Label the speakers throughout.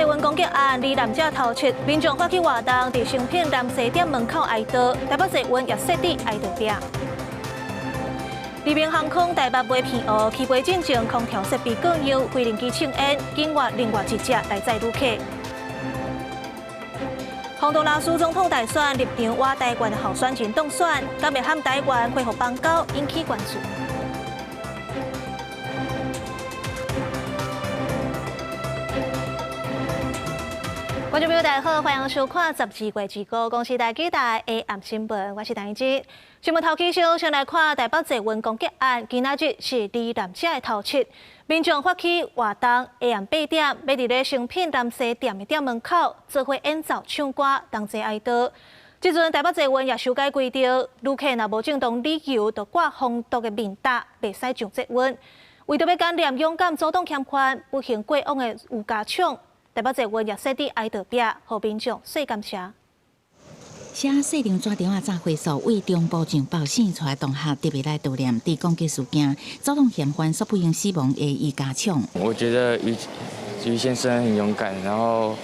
Speaker 1: 捷運攻擊案，罹難者頭七，民眾發起活動，佇誠品南西店門口哀悼，台北捷運也設置哀悼壁。聯名航空台北飛片烏，起飛進前空調設備故障，飛行機衝煙，警員另外一隻來載旅客。宏都拉斯總統大選立場倚台灣的候選人當選，敢會和台灣恢復邦交引起關注。觀眾朋友，大家好，歡迎收看12月25公視台幾台 AM 新聞，我是陳怡之。新聞頭起先，先來看台北捷運攻擊案，今仔日是罹難者的頭七，民眾發起活動，下暗8點，欲佇咧誠品南西店的店門口做伙演奏唱歌，同齊哀悼。這陣台北捷運也修改規定，旅客若無正當理由，就掛防毒的面罩，袂使上捷運。為著欲感念勇敢阻擋嫌犯不幸過往的余家暢。台北捷運也設置哀悼壁，予民眾說感謝。
Speaker 2: 寫細張紙條仔紮火速，為中部上報線出來同學特別來悼念佇攻擊事件阻擋嫌犯所不幸死亡的余家暢。
Speaker 3: 我覺得余先生很勇敢，然後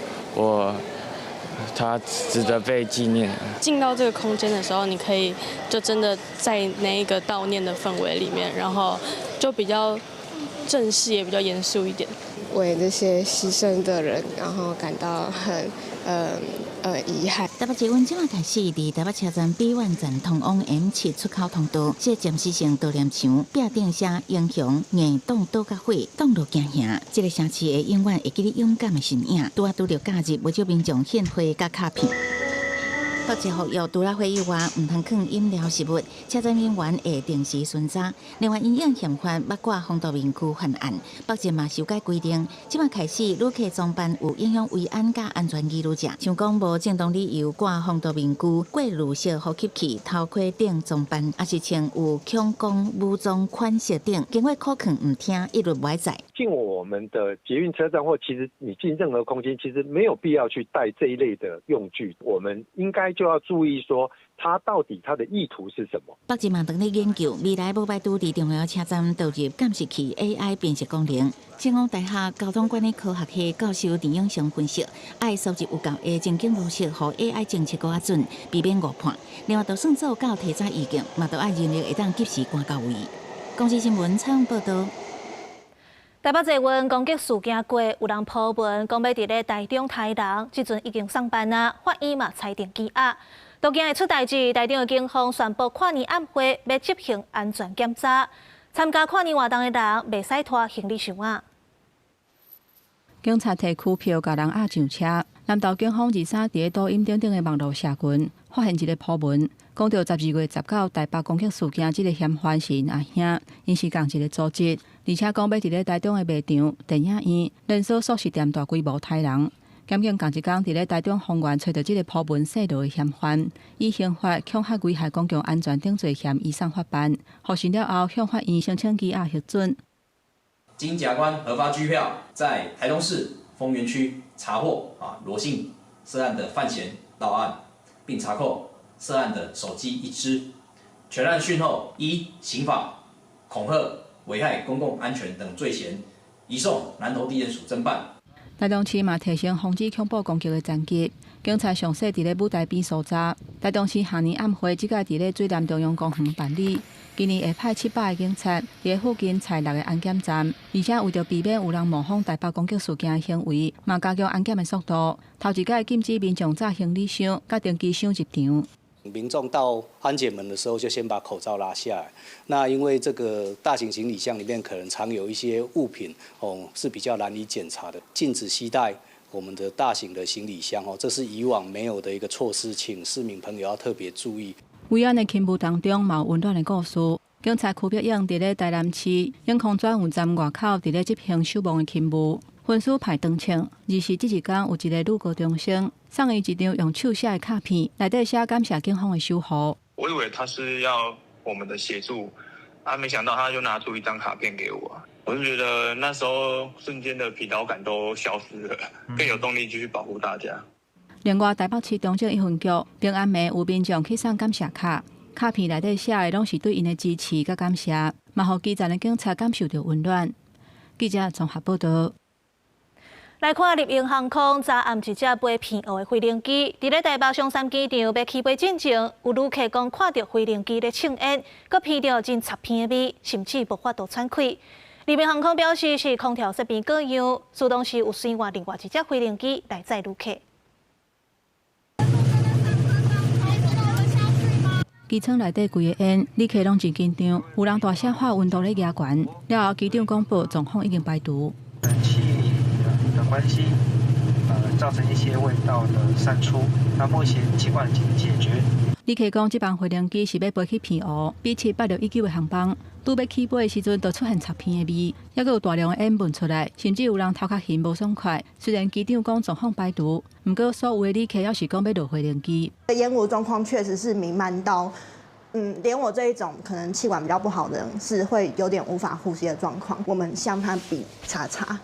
Speaker 3: 他值得被紀念。
Speaker 4: 進到這個空間的時候，你可以就真的在那一個悼念的氛圍裡面，然後就比較正式，也比較嚴肅一點。
Speaker 5: 為這些犧牲的人，然後感到很遺憾。
Speaker 2: 台北捷運這馬開始佇台北車站 B one 站通往 M7出口通道設暫時性悼念牆，壁頂寫英雄硬擋倒甲火，擋路行行。這个城市會永遠會記得勇敢的身影。拄仔拄著假日，無少民眾獻花佮卡片。北捷呼籲，除了火以外，毋通囥飲料食物。車站人員會定時巡查。另外，因應嫌犯捌掛防毒面具犯案，北捷嘛修改規定，這馬開始旅客裝扮有影響維安佮安全疑慮者，像講無正當理由掛防毒面具、過濾式呼吸器、頭盔等裝扮，抑是穿有強光武裝款式等，經過苦勸毋聽，一律袂載。
Speaker 6: 進我們的捷運車站或其實你進任何空間，其實沒有必要去帶這一類的用具。我們應該就要注意說，他到底他的意圖是什麼？
Speaker 2: 北捷嘛當咧研究，未來無排除佇重要車站導入監視器 AI 辨識功能。中央大學交通管理科學系教授陳永祥分析，愛收集有夠的情景模式，予 AI 偵測閣較準，避免誤判。另外，就算做到提早預警，嘛著愛人力會當及時趕到位。公視新聞採訪報導。
Speaker 1: 台北捷運攻擊事件過，有人 po 文講欲佇咧台中刣人，這陣已經送辦啊，法院嘛裁定羈押。都驚會出代誌，台中的警方宣布跨年晚會欲執行安全檢查，參加跨年活動的人袂使拖行李箱仔。
Speaker 7: 警察提拘票共人押上車，南投警方23佇咧抖音等等的網路社群發現一个 po 文，講著12月19台北攻擊事件，這个嫌犯是𪜶阿兄，𪜶是仝一个組織，而且講欲佇咧台中的賣場、電影院、連鎖速食店大規模刣人。檢警仝一工佇咧台中豐原揣著這个 po 文泄露的嫌犯，以刑法恐嚇危害公共安全等罪嫌移送法辦。獲審了後，向法院申請羈押核准。
Speaker 8: 經檢察官核發拘票，在台中市豐原區查獲羅姓涉案的犯嫌到案，並查扣涉案的手機一支。全案訊後，依刑法恐嚇、危害公共安全等罪嫌，移送南投地檢署偵辦。
Speaker 7: 台中市嘛提升防止恐怖攻擊的層級，警察詳細佇咧舞台邊搜查。台中市跨年晚會這屆佇咧水湳中央公園辦理，今年會派700個警察佇咧附近設6个安檢站，而且為著避免有人模仿台北攻擊事件的行為，嘛加強安檢的速度。頭一屆禁止民眾紮行李箱、佮登機箱入場。
Speaker 9: 民眾到安檢門的時候，就先把口罩拉下來。那因為這個大型行李箱裡面可能藏有一些物品，哦，是比較難以檢查的。禁止攜帶我們的大型的行李箱，哦，這是以往沒有的一個措施，請市民朋友要特別注意。
Speaker 7: 維安的勤務當中，嘛有溫暖的故事。警察區碧勇佇咧台南市永康轉運站外口，佇咧執行守望的勤務。分數排長槍，而是這一工有一個女高中生送伊一張用手寫的卡片，內底寫感謝警方的守護。
Speaker 10: 我以為他是要我們的協助，啊，沒想到他就拿出一張卡片給我，我就覺得那時候瞬間的疲勞感都消失了，更有動力繼續保護大家。
Speaker 7: 另外，台北市中正一分局平安暝有民眾去送感謝卡，卡片內底寫的攏是對𪜶的支持佮感謝，嘛予基層的警察感受著溫暖。記者綜合報導。
Speaker 1: 來看立榮航空昨暗一隻飛澎湖的飛行機，佇咧台北松山機場欲起飛進前，有旅客講看著飛行機咧衝煙，閣鼻著真刺鼻的味，甚至無法度喘氣。立榮航空表示是空調設備故障，自動是有隨換另外一隻飛行機來載旅客。
Speaker 7: 機艙內底規个煙，旅客攏真緊張，有人大聲喊溫度咧加懸。了後機長公布狀況已經排除。
Speaker 11: 冷氣的關係，造成一些味道的散出。那目前情況已經解決。
Speaker 7: 旅客講，這班飛行機是欲飛去澎湖，B78619的航班，拄欲起飛的時陣，就出現刺鼻的味，猶閣有大量的煙噴出來，甚至有人頭殼痕無爽快。雖然機長講狀況排除，毋過所有的旅客猶是講欲落飛行機。
Speaker 12: 煙霧狀況確實是彌漫到，連我這一種可能氣管比較不好的人，是會有點無法呼吸的狀況。我們向他比叉叉，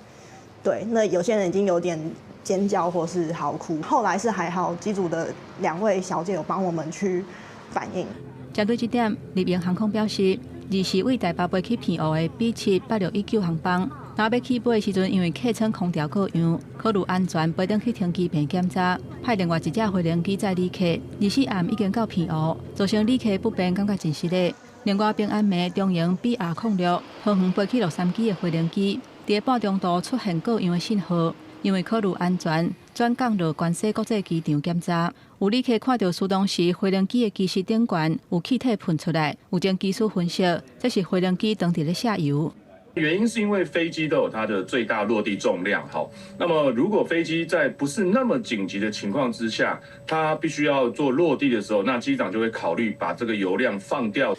Speaker 12: 對，那有些人已經有點尖叫或是嚎哭。後來是還好，機組的兩位小姐有幫我們去反應。
Speaker 7: 針對這點，立榮航空表示，二是為台北飛去澎湖的 B78619航班，若欲起飛的時陣，因為客艙空調故障，考慮安全，飛轉去停機坪檢查，派另外一隻飛行機載旅客。24暗已經到澎湖，造成旅客不便，感覺真失禮。另外，平安暝中榮 BR06桃園飛去洛杉磯的飛行機，佇半中途出現故障的信號，因為考慮安全，轉降落關西國際機場檢查。有旅客看著自動時飛行機的機室頂懸有氣體噴出來，有經機師分析，這是飛行機當佇咧卸油。
Speaker 13: 原因是因為飛機都有它的最大落地重量，好，那麼如果飛機在不是那麼緊急的情況之下，它必須要做落地的時候，那機長就會考慮把這個油量放掉。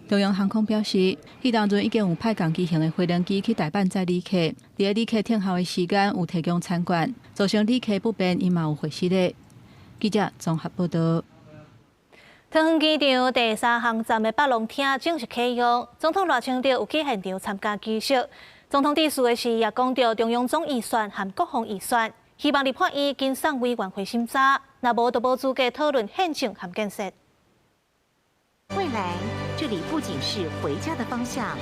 Speaker 7: 中央航空表示，彼當陣已經有派仝機型的飛行機去台北載旅客，佇咧旅客等候的時間有提供餐券，造成旅客不便，伊嘛有回失的。記者綜合報道。
Speaker 1: 桃園機場第三航站的北龍廳正式啟用，總統賴清德有去現場參加儀式。總統致辭的時也講著中央總預算和國防預算，希望立法院緊送委員會審查，若無就無資格討論憲政和建設。
Speaker 14: 未來，這裡不僅是回家的方向，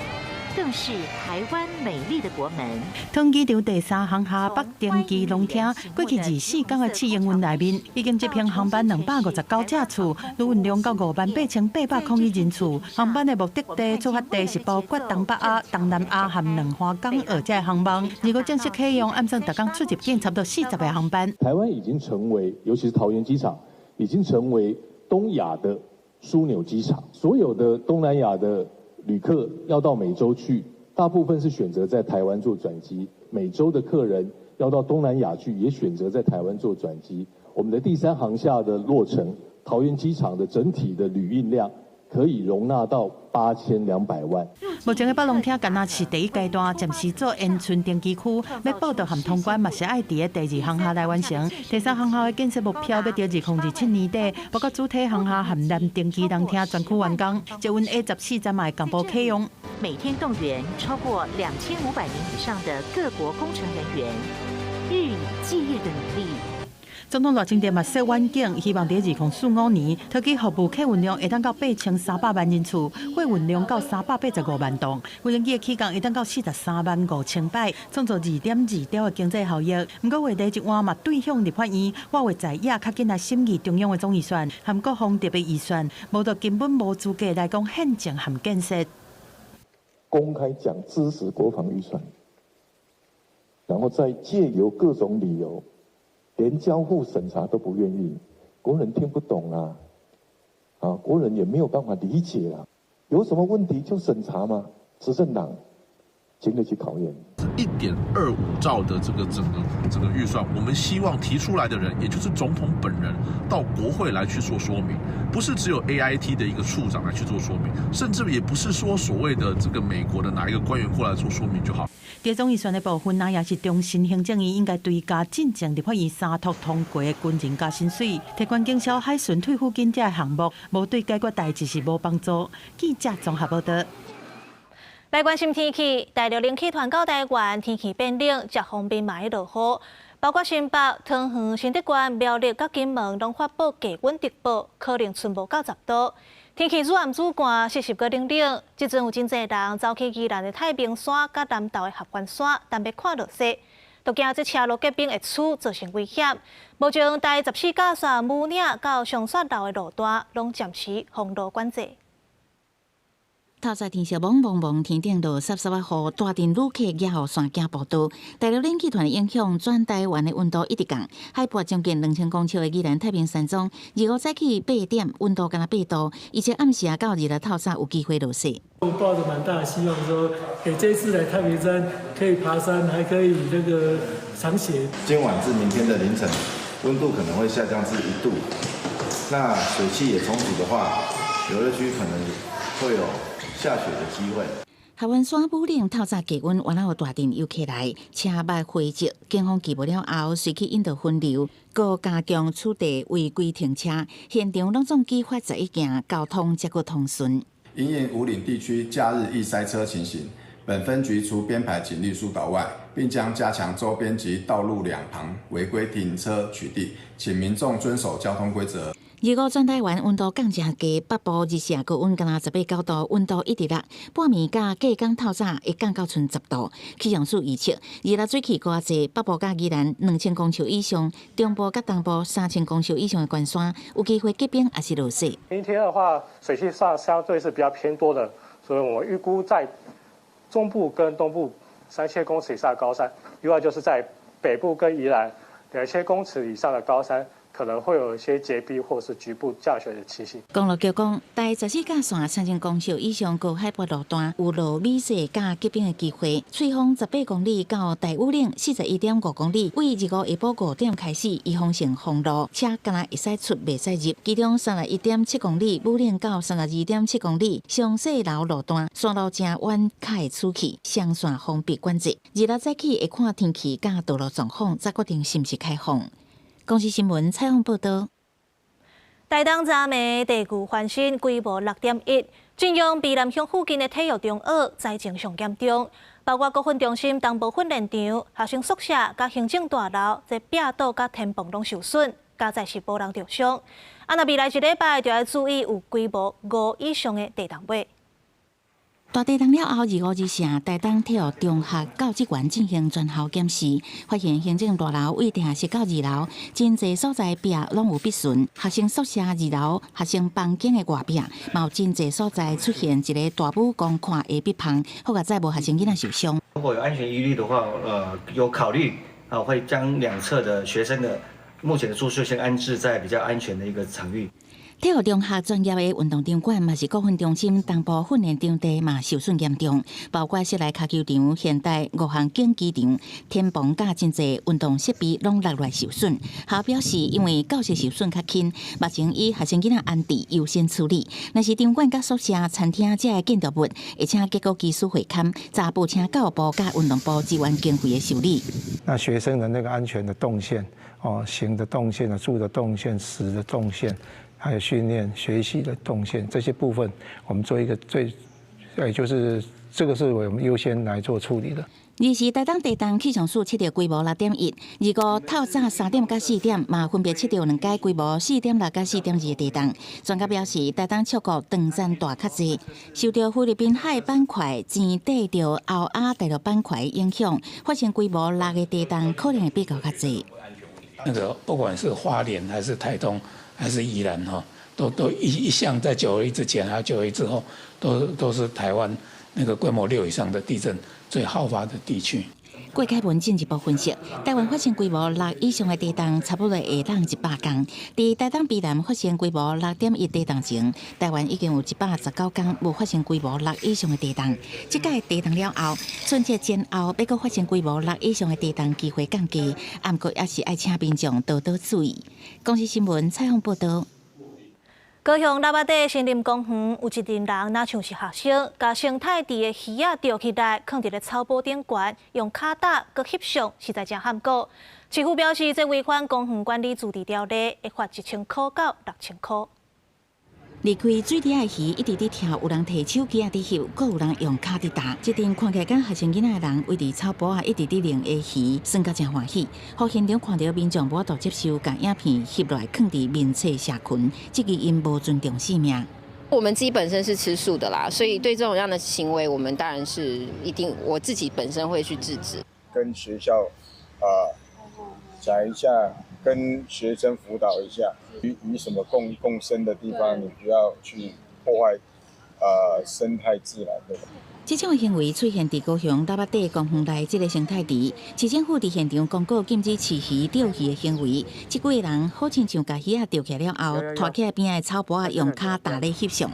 Speaker 14: 更是台灣美麗的國門。
Speaker 15: 桃園機場第三航廈北登機廊廳，過去24工的試營運內面，已經執行航班259架次，旅運量到58,801人次。航班的目的地、出發地是包括東北亞、東南亞和兩岸港澳這航班。如果正式啟用，按算逐工出入境差不多40個航班。
Speaker 16: 台灣已經成為，尤其是桃園機場，已經成為東亞的樞紐機場，所有的東南亞的旅客要到美洲去，大部分是選擇在台灣做轉機；美洲的客人要到東南亞去，也選擇在台灣做轉機。我們的第三航廈的落成，桃園機場的整體的旅運量可以容納到8200萬。
Speaker 15: 目前的北龍廳敢若是第一階段，暫時做延春登機區，欲報到和通關嘛是愛佇咧第二航廈來完成。第三航廈的建設目標欲佇2027年底，包括主體航廈和南登機廊廳全區完工，捷運 A14站嘛會同步啟用。
Speaker 14: 每天動員超過2500名以上的各國工程人員，日以繼夜的努力。
Speaker 15: 總統賴清德嘛設遠景，希望佇2045年，桃機服務客運量會當到8300萬人次，貨運量到385萬噸，無人機的起降會當到43萬5千擺，創造2.2兆的經濟效益。毋過話題一換嘛，對向立法院，我會在野較緊來審議中央的總預算和國防特別預算，無就根本無資格來講憲政和建設。
Speaker 16: 公開講支持國防預算，然後再借由各種理由，連交付審查都不願意，國人聽不懂啊，啊，國人也沒有辦法理解啊，有什麼問題就審查嗎？執政黨經得起考驗。
Speaker 17: 1.25兆的這個整個預算，我們希望提出來的人，也就是總統本人，到國會來去做說明，不是只有 AIT 的一個處長來去做說明，甚至也不是說所謂的這個美國的哪一個官員過來做說明就好。
Speaker 15: 佇總預算的部分，那也是中心行政院應該追加進前立法院三讀通過的軍人加薪水、提懸警消海巡退撫金這項目，無對解決代誌是無幫助。記者綜合報道。
Speaker 1: 來關心天氣，大陸冷氣團到台灣，天氣變冷，捷鋒面嘛會落雨，包括新北、桃園、新竹縣、苗栗佮金門，攏發布低溫特報，可能春無到10度。天氣愈暗愈寒，濕濕閣冷冷。這陣有真濟人走去宜蘭的太平山、佮南投的合歡山，等欲看落雪。都驚這車路結冰會出造成危險。目前台十四甲線武嶺到上雪樓的路段，攏暫時封路管制。
Speaker 2: 透早天色濛濛濛，天頂落澀澀仔雨，大陣旅客夯予山驚步道。大陸冷氣團的影響，全台灣的溫度一直降。海拔將近2000公尺的宜蘭太平山莊，25早起8點，溫度干焦8度，而且暗時啊到26透早有機會落雪。
Speaker 18: 我抱着蠻大的希望，說，這次來太平山可以爬山，還可以那個賞雪。
Speaker 19: 今晚至明天的凌晨，溫度可能會下降至1度，那水汽也充足的話，游樂區可能會有下雪的機會。
Speaker 2: 合歡山武嶺透早低溫，原來有大陣遊客來，車壆血跡，警方緝無了後，隨去引導分流，閣加強取締違規停車，現場攏總舉發11件，交通才閣通順。
Speaker 20: 因應武嶺地區假日易塞車情形，本分局除編排警力疏導外，並將加強周邊及道路兩旁違規停車取締，請民眾遵守交通規則。
Speaker 2: 25全台灣溫度降誠低，北部日時高溫干焦18、9度，溫度一直落。半暝佮隔工透早會降到賰10度。氣象署預測，26水汽閣較濟，北部佮宜蘭2000公尺以上，中部佮東部3000公尺以上的懸山，有機會結冰抑是落雪。
Speaker 21: 明天的話，水汽上相對是比較偏多的，所以我預估在中部跟東部3000公尺以上的高山，另外就是在北部跟宜蘭2000公尺以上的高山，可能會有一些結冰或是局部降雪的情形。
Speaker 2: 公路局講，台十四甲線3000公尺以上高海拔路段有落米雪佮結冰的機會。翠峰18公里到大武嶺41.5公里，對25下晡5點開始預防性封路，車干焦會使出袂使入。其中31.7公里武嶺到32.7公里上細樓路段山路誠彎，較會出去雙線封閉管制。26早起會看天氣佮道路狀況，才決定是毋是開放。公視新聞採訪報導。
Speaker 1: 台東昨暝地牛翻身規模6.1，震央卑南鄉附近的體育中學災情上嚴重，包括國訓中心、東部訓練場、學生宿舍、佮行政大樓，這壁倒佮天棚攏受損，加載是無人著傷。啊，若未來一禮拜就愛注意有規模5以上的地動尾。
Speaker 2: 大地動了後，25日時，台東體育中學教職員進行全校檢視，發現行政大樓位地下室到二樓，真濟所在壁攏有篕痕，學生宿舍二樓學生房間的外壁，嘛有真濟所在出現一个大拇公寬的篕縫，好佳哉無學生囡仔受傷。
Speaker 22: 如果有安全疑慮的話，有考慮啊，會將兩側的學生的目前的住宿先安置在比較安全的一個場域。
Speaker 2: 體育中學專業的運動場館嘛是國訓中心東部訓練場地嘛受損嚴重，包括室內跤球場、現代五項競技場、天棚佮真濟運動設備攏落來受損。學校表示，因為教室受損較輕，目前以學生囡仔安置優先處理。若是場館佮宿舍、餐廳這个建築物，會請結構技師會勘，查報請教育部佮運動部支援經費的修理。
Speaker 23: 那學生的那個安全的動線，哦，行的動線、住的動線、食的動線。還有訓練學習的動線這些部分，我們做一個最，就是這個是我們優先來做處理的。
Speaker 2: 二是台東地動氣象署測著規模6.1，25透早3點佮4點嘛分別測著兩擺規模4.6佮4.2的地動。專家表示，台東尺度斷層帶較濟，受著菲律賓海板塊前綴著歐亞大陸板塊影響，發生規模6的地動可能會比較較濟。
Speaker 24: 那個不管是花蓮還是台東，還是宜蘭哈，都一向在9·21之前還有9·21之後，都是台灣那個規模6以上的地震最好發的地區。
Speaker 2: 郭凱文進一步分析，台灣發生規模6以上的地動，差不多會當100工。佇台東卑南發生規模6.1地動前，台灣已經有119工無發生規模6以上的地動。這擺地動了後，春節前後欲閣發生規模6以上的地動機會降低，毋過猶是愛請民眾多多注意。公視新聞採訪報導。
Speaker 1: 高雄喇叭底森林公園有一陣人，若像是學生，共生態池的魚仔釣起來，囥佇咧草埔頂懸，用跤踏閣翕相，實在誠譀古。市府表示，這違反公園管理自治條例，會罰1000箍到6000箍。
Speaker 2: 離開水池的魚一直佇跳，有人提手機仔佇翕，閣有人用跤佇踏。這陣看起來敢學生囡仔的人，圍佇草埔仔一直佇認蝦魚，耍甲誠歡喜。予現場看著民眾無法度接受，共影片翕落來囥佇面冊社群，質疑𪜶無尊重生命。
Speaker 25: 我們自己本身是吃素的啦，所以對這種樣的行為，我們當然是一定我自己本身會去制止。
Speaker 26: 跟學校
Speaker 3: 講一下，跟學生輔導一下，與什麼共生的地方，你不要去破壞生態自然的。
Speaker 2: 這種行為出現佇高雄喇叭底公園內這个生態池，市政府佇現場公告禁止飼魚釣魚的行為。這幾个人好親像共魚仔釣起來了後，拖起來邊仔的草埔仔，用跤踏咧翕相。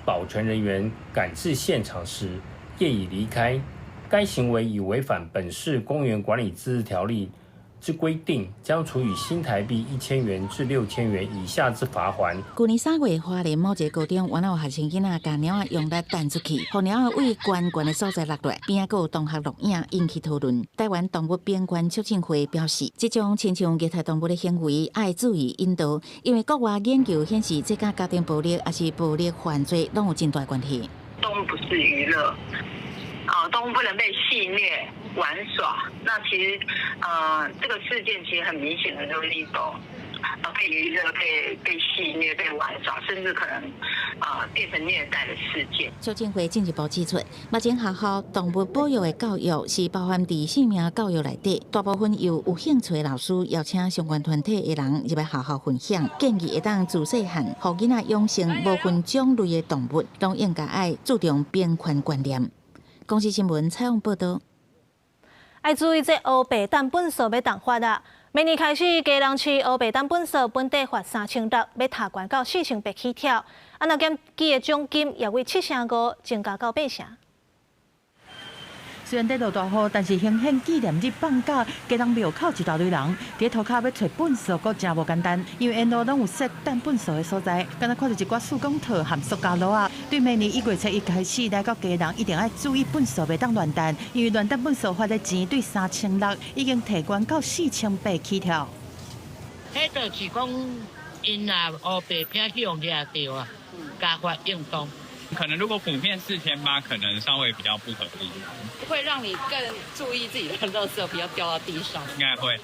Speaker 4: 保全人員趕至現場時，業已離開。該行為已違反本市公園管理自治條例之規定，將處以新台幣1000元至6000元以下之罰鍰。
Speaker 2: 舊年3月，花蓮某一個高中，原來有學生囡仔共貓仔用力彈出去，予貓仔對懸懸的所在落來，邊仔閣有同學錄影，引起討論。台灣動物平權促進會表示，這種親像虐待動物的行為，愛注意引導，因為國外研究顯示，這佮家庭暴力抑是暴力犯罪攏有真大關係。
Speaker 5: 動物不是娛樂，啊，動物不能被戲謔玩耍。那其實，這個事件其實很明顯的就是一種，被娛樂、被戲謔、被玩耍，甚至可能變成虐待的事件。
Speaker 2: 促進會進一步指出，目前學校動物保育的教育是包含佇生命教育內底，大部分由有興趣的老師邀請相關團體的人入來學校分享，建議會當自細漢，予囡仔養成無分種類的動物，攏應該愛注重平權觀念。公視新聞採訪報導。
Speaker 1: 愛注意，這烏白擲糞埽欲重罰啊！明年開始，基隆市烏白擲糞埽本底罰3600，欲提懸到4800起跳。啊，若檢舉的獎金也為7成5增加到8成。
Speaker 15: 雖然佇落大雨，但是行憲紀念日放假，基隆廟口一大堆人，佇塗跤欲揣糞埽，閣誠無簡單，因為沿路攏有設擲糞埽的所在，敢若看著一寡塑膠套和塑膠簍仔。對明年1月7日開始，來到基隆一定愛注意糞埽袂當亂擲，因為亂擲糞埽罰的錢對3600已經提懸到4800起跳。
Speaker 6: 彼就是講，𪜶若烏白片去予掠著啊，加罰應當。
Speaker 10: 可能如果普遍4800，可能稍微比較不合理。
Speaker 25: 會讓你更注意自己的垃圾不要掉到地上。
Speaker 10: 應該會。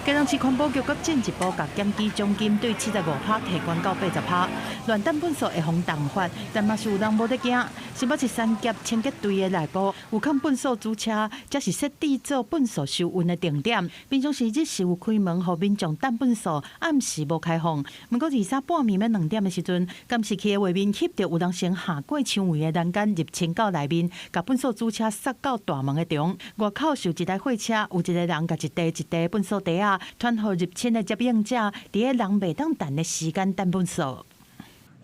Speaker 15: 基隆市環保局閣進一步共檢舉獎金對75%提懸到80%，亂擲糞埽會予重罰，但嘛是有人無咧驚。新北市三峽清潔隊的內部有囥糞埽主車，這是設置做糞埽收運的定點。平常時日是有開門予民眾擲糞埽，暗時無開放。毋過23半暝欲2點的時陣，監視器的畫面翕著有人先下過牆圍的欄杆入侵到內面，共糞埽主車塞到大門的中。外口是有一台貨車，有一个人共一袋一袋糞埽袋仔，傳予入侵的接應者，佇咧人袂當等的時間擲糞埽。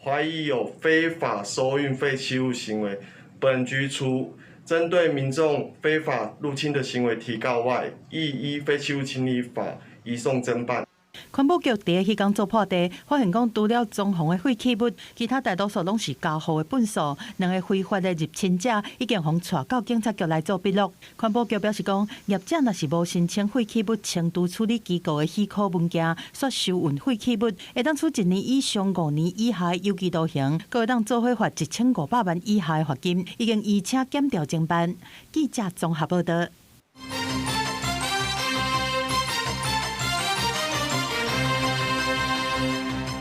Speaker 8: 懷疑有非法收運廢棄物行為，本局除針對民眾非法入侵的行為提告外，亦依廢棄物清理法移送偵辦。
Speaker 15: 環保局佇彼工做破地，發現講除了裝潢的廢棄物，其他大多數攏是交予的糞埽。兩个非法的入侵者已經予帶到警察局來做筆錄。環保局表示講，業者若是無申請廢棄物清除處理機構的許可文件，煞收運廢棄物，會當處一年以上5年以下有期徒刑，閣會當做伙罰1500萬以下的罰金。已經移請檢調偵辦。記者綜合報導。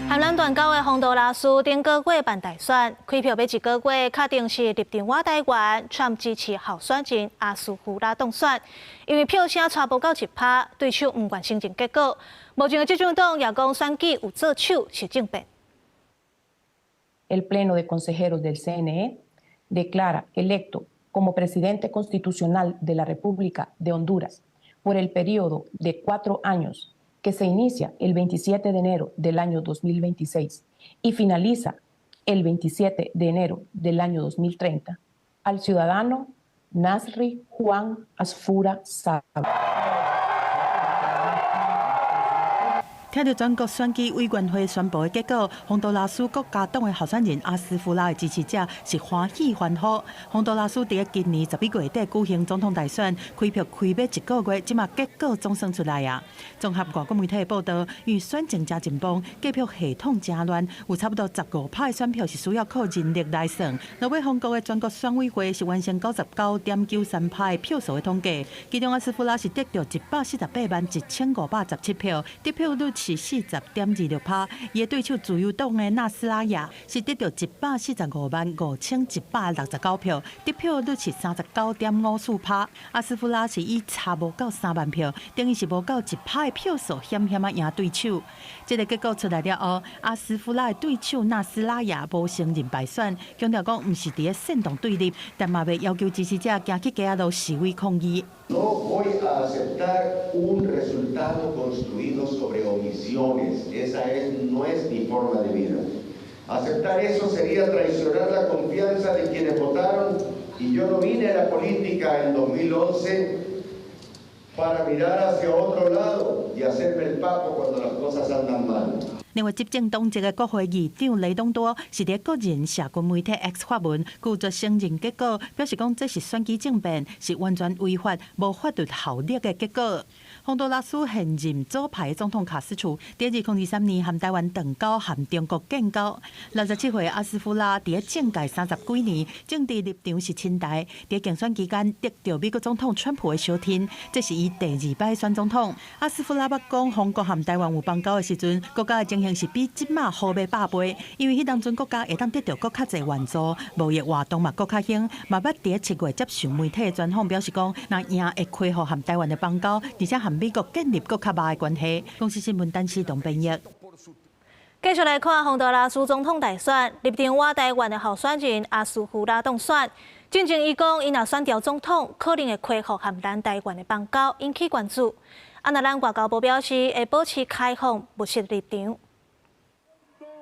Speaker 1: 台灣斷交的洪都拉斯頂個月辦大選，開票欲一個月，確定是立場倚台灣，川普支持候選人阿斯胡拉當選，因為票聲差無夠1%，對手毋願承認結果。目前的執政黨也講選舉有做手是政變。
Speaker 26: El Pleno de Consejeros del CNE declara electo como presidente constitucional de la República de Honduras por el periodo de 4 años que se inicia el 27 de enero del año 2026 y finaliza el 27 de enero del año 2030 al ciudadano Nasri Juan Asfura Sábalo.
Speaker 15: 聽著全國選舉委員會宣布的結果，洪都拉斯國家黨的候選人阿斯夫拉的支持者是歡喜歡呼。洪都拉斯佇今年11月底舉行總統大選，開票開欲一個月，這馬結果總算出來啊！綜合外國媒體的報導，因為選情誠緊繃，計票系統誠亂，有差不多15%的選票是需要靠人力來算。落尾韓國的全國選委會是完成99.93%的票數的統計，其中阿斯夫拉是得著148萬1517票，得票率是是40.26%，伊的對手自由黨的納斯拉亞是得著1,455,169票，得票率是39.54%。阿斯夫拉是以差無夠3萬票，等於是無夠1%的票數，險險仔贏對手。這個結果出來了後，阿斯夫拉的對手納斯拉亞無承認敗選，強調講毋是佇咧煽動對立，但嘛袂要求支持者行去街仔路示威抗議。
Speaker 7: No voy a aceptar un resultado construido sobre omisiones. Esa no es mi forma de vida. Aceptar eso sería traicionar la confianza de quienes votaron y yo no vine a la política en 2011 para mirar hacia otro lado y hacerme el papo cuando las cosas andan mal.
Speaker 15: 另外，執政黨籍的國會議長雷東多是佇個人社群媒體 X 發文，拒絕承認結果，表示講這是選舉政變，是完全違法、無法律效力的結果。洪都拉斯現任左派總統卡斯楚，佇2023年和台灣斷交，和中國建交。67歲阿斯夫拉佇咧政界30幾年，政治立場是親台。佇競選期間得著美國總統川普的相挺，這是伊第二擺選總統。阿斯夫拉捌講，洪國和台灣有邦交的時陣，國家的情形是比這馬好欲百倍，因為彼當陣國家會當得著閣較濟援助，貿易活動嘛閣較興。嘛捌佇咧7月接受媒體的專訪，表示講，若贏會恢復和台灣的邦交，而且和美國建立閣較密的關係。公視新聞陳思東編譯。
Speaker 1: 繼續來看洪都拉斯總統大選，立場倚台灣的候選人阿斯夫拉當選。進前伊講，伊若選著總統，可能會恢復和咱台灣的邦交，引起關注。啊，若咱外交部表示會保持開放務實立場。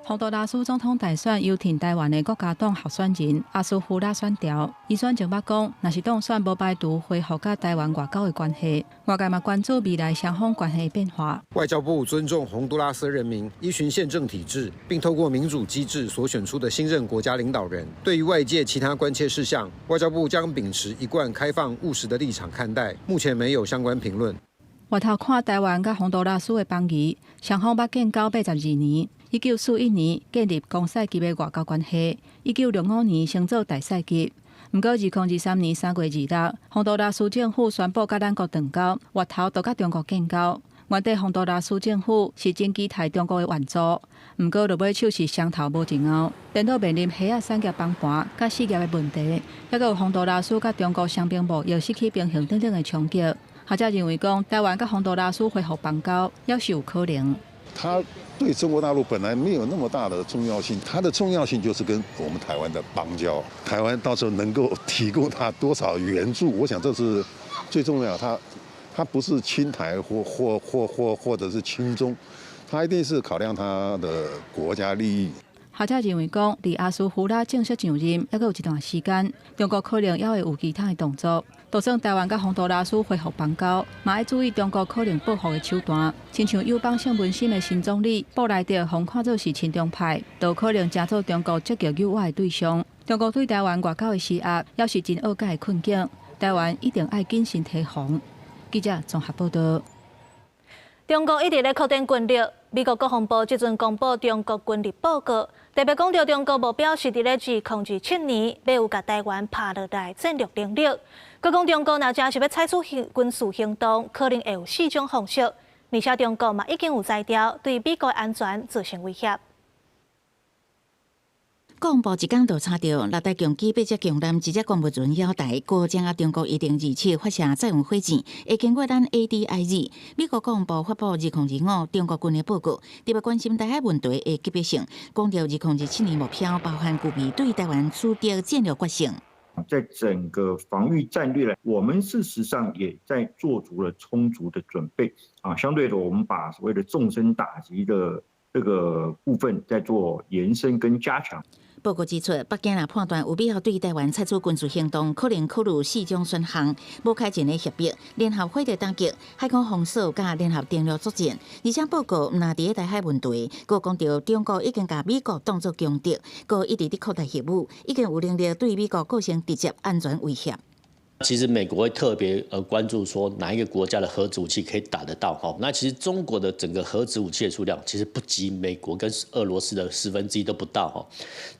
Speaker 9: 洪都拉斯總統大選由挺台灣的國家黨候選人阿斯夫拉選著，伊選前捌講，若是當選，無排除恢復佮台灣外交的關係。外界嘛關注未來雙方關係的變化。
Speaker 11: 外交部尊重洪都拉斯人民依循憲政體制，並透過民主機制所選出的新任國家領導人。對於外界其他關切事項，外交部將秉持一貫開放務實的立場看待，目前沒有相關評論。
Speaker 9: 回頭看台灣佮洪都拉斯的邦誼，雙方捌建交82年。1941年建立公使級的外交關係，1965年升做大使級。毋過2023年3月26，洪都拉斯政府宣布佮咱國斷交，回頭就佮中國建交。原底洪都拉斯政府是真期待中國的援助，毋過落尾手是雙頭無一拗，顛倒面臨蝦仔產業崩盤佮失業的問題，猶閣有洪都拉斯佮中國雙邊貿易失去平衡等等的衝擊。學者認為講，台灣佮洪都拉斯恢復邦交，猶是有可能。
Speaker 12: 他對中國大陸本來沒有那麼大的重要性，它的重要性就是跟我們台灣的邦交，台灣到時候能夠提供他多少援助，我想這是最重要。他不是親台或者是親中，他一定是考量他的國家利益。
Speaker 9: 學者認為講，佇阿斯夫拉正式上任，猶閣有一段時間，中國可能猶會有其他的動作。就算台灣佮洪都拉斯恢復邦交，嘛愛注意中國可能報復的手段。親像友邦聖文森的新總理布萊德，予看做是親中派，就可能成做中國積極誘惑的對象。中國對台灣外交的施壓，猶是真惡解的困境。台灣一定愛謹慎提防。記者綜合報道。
Speaker 1: 中國一直咧擴展軍力，美國國防部這陣公布中國軍力報告，特別講著中國目標是佇咧2027年欲有共台灣拍落來戰略能力。閣講中國若真是欲採取軍事行動，可能會有四種方式，而且中國嘛已經有才調對美國安全造成威脅。
Speaker 2: 國防部一工就查著六台共機、八隻共艦、一隻觀物船繞台，閣掌握中國一零二七發射載運火箭，會經過咱 ADIZ。美國國防部發布2025中國軍力報告，特別關心台海問題的級別性，講著2027年目標包含具備對台灣取得戰略決勝。
Speaker 13: 在整個防禦戰略呢，我們事實上也在做足了充足的準備啊。相對的，我們把所謂的縱深打擊的這個部分在做延伸跟加強。
Speaker 2: 報告指出，北京若判斷有必要對台灣採取軍事行動，可能考慮四種選項：無開戰的協議、聯合火力打擊、海空封鎖佮聯合登陸作戰。而且報告毋但佇台海問題，閣講著中國已經共美國當作強敵，閣一直佇擴大核武，已經有能力對美國構成直接安全威脅。
Speaker 14: 其實美國會特別關注說哪一個國家的核子武器可以打得到哈？那其實中國的整個核子武器的數量其實不及美國跟俄羅斯的1/10都不到哈。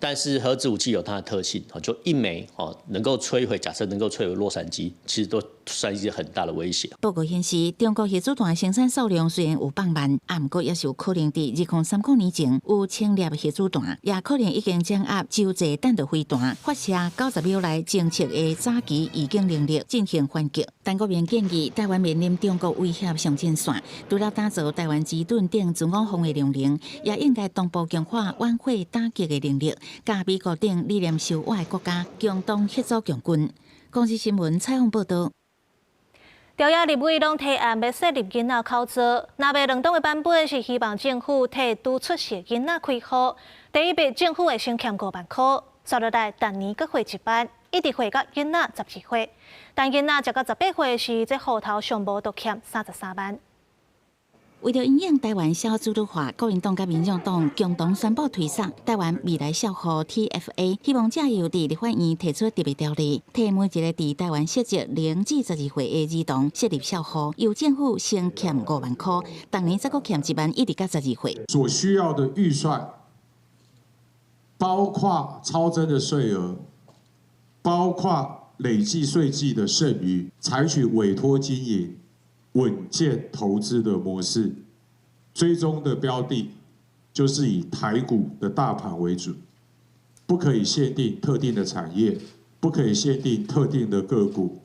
Speaker 14: 但是核子武器有它的特性，就一枚哦能夠摧毀，假設能夠摧毀洛杉磯，其實都算一個很大的威脅。
Speaker 2: 報告顯示，中國核子彈生產數量雖然有放慢，啊，毋過也是有可能佇2030年前有千粒核子彈，也可能已經掌握洲際彈道飛彈發射90秒內精確的早期預警能力進行反擊。陳國明建議，台灣面臨中國威脅上前線，除了打造台灣之盾等自我防衛能力，也應該同步強化反火打擊的能力，佮美國等理念相倚的國家共同協助共軍。公視新聞採訪報導。
Speaker 1: 朝野立委攏提案欲設立囡仔口座，藍白兩黨的版本是希望政府替拄出世囡仔開戶。第一筆政府會先欠5萬箍，紲落來逐年閣匯1萬，一直匯到囡仔12歲。但囡仔食到18歲時，這戶頭上無都欠33萬。
Speaker 2: 為著因應台灣少子化，國民黨佮民進黨共同宣布推捒台灣未來少戶 TFA，希望藉由佇立法院提出特別條例，替每一个佇台灣設籍0至12歲的兒童設立少戶，由政府先欠5萬箍，逐年再閣欠1萬，一直到12歲。
Speaker 16: 所需要的預算，包括超徵的稅額，包括累計稅計的剩餘，採取委託經營、穩健投資的模式，追蹤的標的就是以台股的大盤為主，不可以限定特定的產業，不可以限定特定的個股，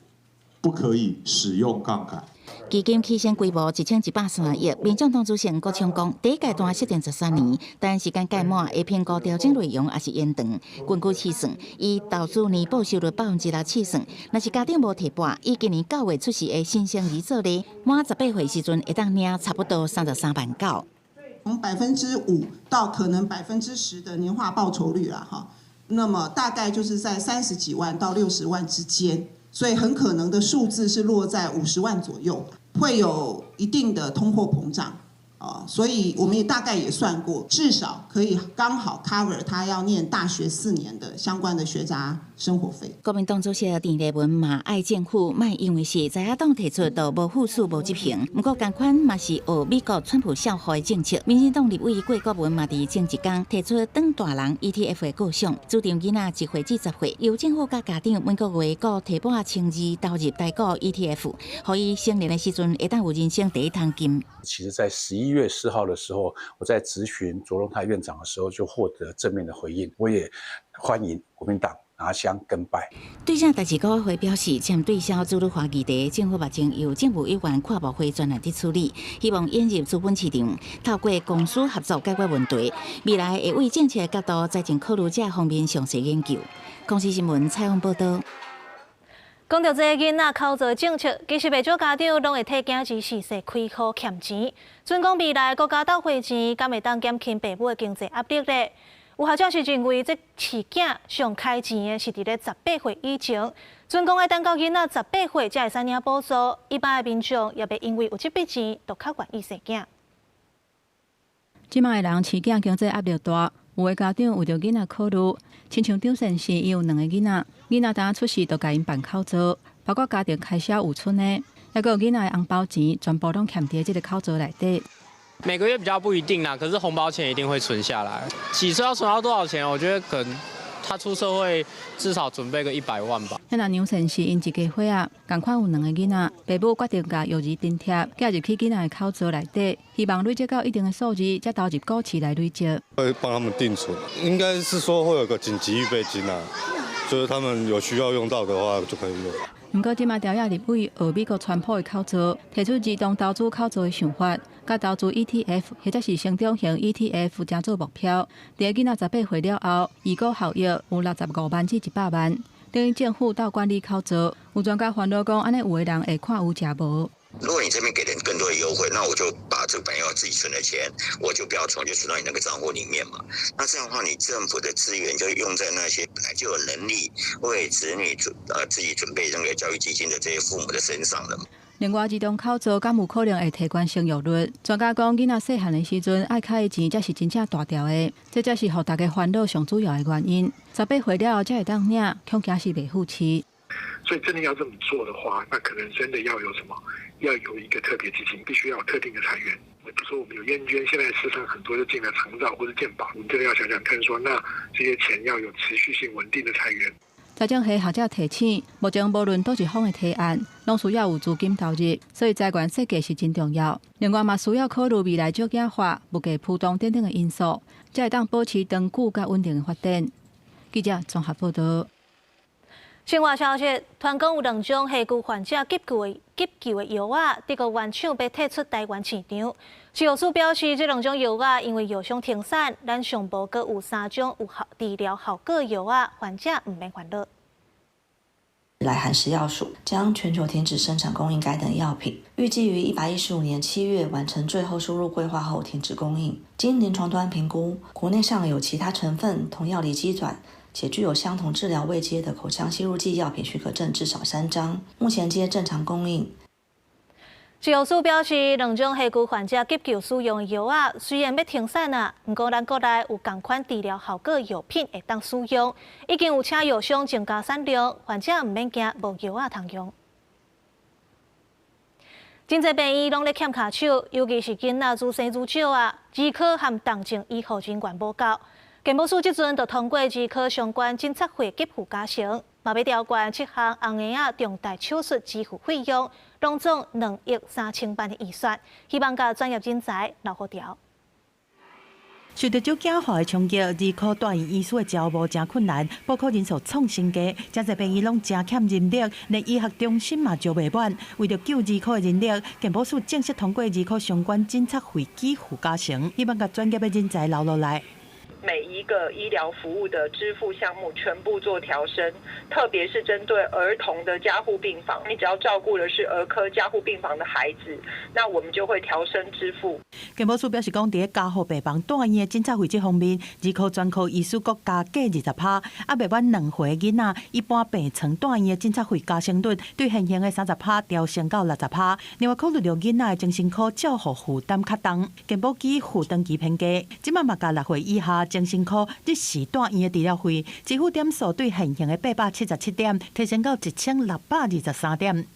Speaker 16: 不可以使用槓桿。
Speaker 2: 基金起先規模1130億，民眾黨主席吳國昌講，第一階段設定13年，但時間屆滿會評估調整內容抑是延長。根據試算，以投資年報酬率6%試算，若是家長無提撥，以今年9月出世的新生兒做例，滿18歲時陣會當領差不多33萬9。
Speaker 17: 從5%到可能10%的年化報酬率啦，哈，那麼大概就是在30幾萬到60萬之間，所以很可能的數字是落在50萬左右。會有一定的通貨膨脹，啊，所以我們也大概也算過，至少可以剛好 cover 他要念大學4年的相關的學雜生活費。
Speaker 2: 國民黨主席鄭麗文嘛愛政府莫因為是在野黨提出，就無付諸無執行。毋過仝款嘛是學美國川普少戶的政策。民進黨立委郭國文嘛佇前一工提出轉大人 ETF 的構想，主張囡仔1歲至10歲，由政府佮家長每個月各提撥1200投入台股 ETF，予伊成年的時陣會當有人生第一桶金。
Speaker 18: 其實，在11月4號的時候，我在質詢卓榮泰院長的時候，就獲得正面的回應。我也歡迎國民黨拿香跟拜。
Speaker 2: 對這代誌，國發會表示，針對少子化議題，政府目前由政務委員跨部會專案佇處理，希望引入資本市場，透過公私合作解決問題。未來會為政策角度、財政考慮這方面詳細研究。公視新聞採訪報導。
Speaker 1: 講到這个囡仔口座政策，其實袂少家長攏會替囝兒細細開戶欠錢。準講未來國家鬥匯錢，敢會當減輕爸母的經濟壓力咧？有學者是認為，這飼囝上開錢的是佇咧十八歲以前。準講愛等到囡仔十八歲才會使領補助，一般的民眾也袂因為有這筆錢，就較願意生囝。
Speaker 9: 這擺的人飼囝經濟壓力大，有的家長為著囡仔考慮，親像張先生，伊有兩个囡仔，囡仔當出世就共𪜶辦口座，包括家庭開銷有賰的，抑閣有囡仔的紅包錢，全部攏欠佇這个口座內底。
Speaker 19: 每個月比較不一定啦，可是紅包錢一定會存下來。幾歲要存到多少錢？我覺得可能他出社會至少準備個100萬吧。
Speaker 9: 遐若楊先生𪜶一家伙仔，仝款有兩个囡仔，爸母決定共育兒津貼寄入去囡仔的口座內底，希望累積到一定的數字，才投入股市來累積。
Speaker 8: 會幫他們定存，應該是說會有個緊急預備金啊，就是他們有需要用到的話就可以用。
Speaker 9: 毋過，這擺朝野立委學美國川普的口座，提出兒童投資口座的想法，共投資 ETF 或者是成長型 ETF，成做目標。佇囡仔18歲了後，預估效益有65萬至100萬。等於政府鬥管理口座，有專家煩惱講，按呢有的人會看有食無。
Speaker 20: 如果你這邊給人更多的優惠，那我就把這個本來要自己存的錢，我就不要存，就存到你那個賬戶裡面嘛。那這樣的話，你政府的資源就用在那些本來就有能力為子女自己準備那個教育基金的這些父母的身上了。
Speaker 9: 另外，兒童口座敢有可能會提懸生育率？專家講，囡仔細漢的時陣愛開的錢，才是真正大條的，這才是予大家煩惱上主要的原因。十八歲了後才會當領，恐驚是袂赴飼。
Speaker 3: 所以真的要這麼做的話，那可能真的要有什麼？要有一個特別基金，必須要有特定的財源。比如說我們有驗捐，現在市場很多就進來長照或者健保，我們真的要想想看，說那這些錢要有持續性穩定的財源。
Speaker 9: 財政系學者提醒，目前無論佗一方的提案，攏需要有資金投入，所以財源設計是真重要。另外嘛，需要考慮未來少子化、物價浮動等等的因素，才會當保持長久佮穩定的發展。記者綜合報道。
Speaker 1: 新聞消息，傳講有兩種血球患者急救的藥仔，德國原廠欲退出台灣市場。食藥署表示，這兩種藥仔因為藥商停產，咱上無閣有三種有效治療效果藥仔，患者毋免煩惱。
Speaker 4: 來函食藥署將全球停止生產供應該等藥品，預計於115年7月完成最後輸入規劃後停止供應。經臨床端評估，國內尚有其他成分同藥理機轉且具有相同治療位階的口腔吸入劑藥品許可證至少三張，目前皆正常供應。
Speaker 1: 食藥署表示，兩種血球患者急救使用的藥仔雖然欲停產啊，毋過咱國內有仝款治療效果藥品會當使用，已經有請藥商增加產量，患者毋免驚無藥仔通用。真濟病院攏咧欠跤手，尤其是囡仔愈生愈少啊，兒科和重症醫護人員無夠。健保署這陣就通過兒科相關診察費給付加成，嘛欲調懸七項紅嬰仔重大手術支付費用，攏總2億3千萬的預算，希望共專業人才留予牢。
Speaker 15: 受著少子化的衝擊，兒科住院醫師的招募誠困難，報考人數創新低，誠濟病院攏誠欠人力，連醫學中心嘛招袂滿。為著救兒科的人力，健保署正式通過兒科相關診察費給付加成，希望共專業的人才留落來。
Speaker 21: 每一個醫療服務的支付項目全部做調升，特別是針對兒童的加護病房，你只要照顧的是兒科加護病房的孩子，那我們就會調升支付。
Speaker 15: 健保署表示講，佇咧加護病房住院的診察費這方面，兒科專科醫師閣加價20%，猶未滿2歲囡仔，一般病床住院的診察費加成率對現行的30%調升到60%。另外考慮著囡仔的精神科照護負擔較重，健保給付長期偏低，這擺嘛共6歲以下精神科日時住院的治療費支付點數對現行的877點提升到1623點。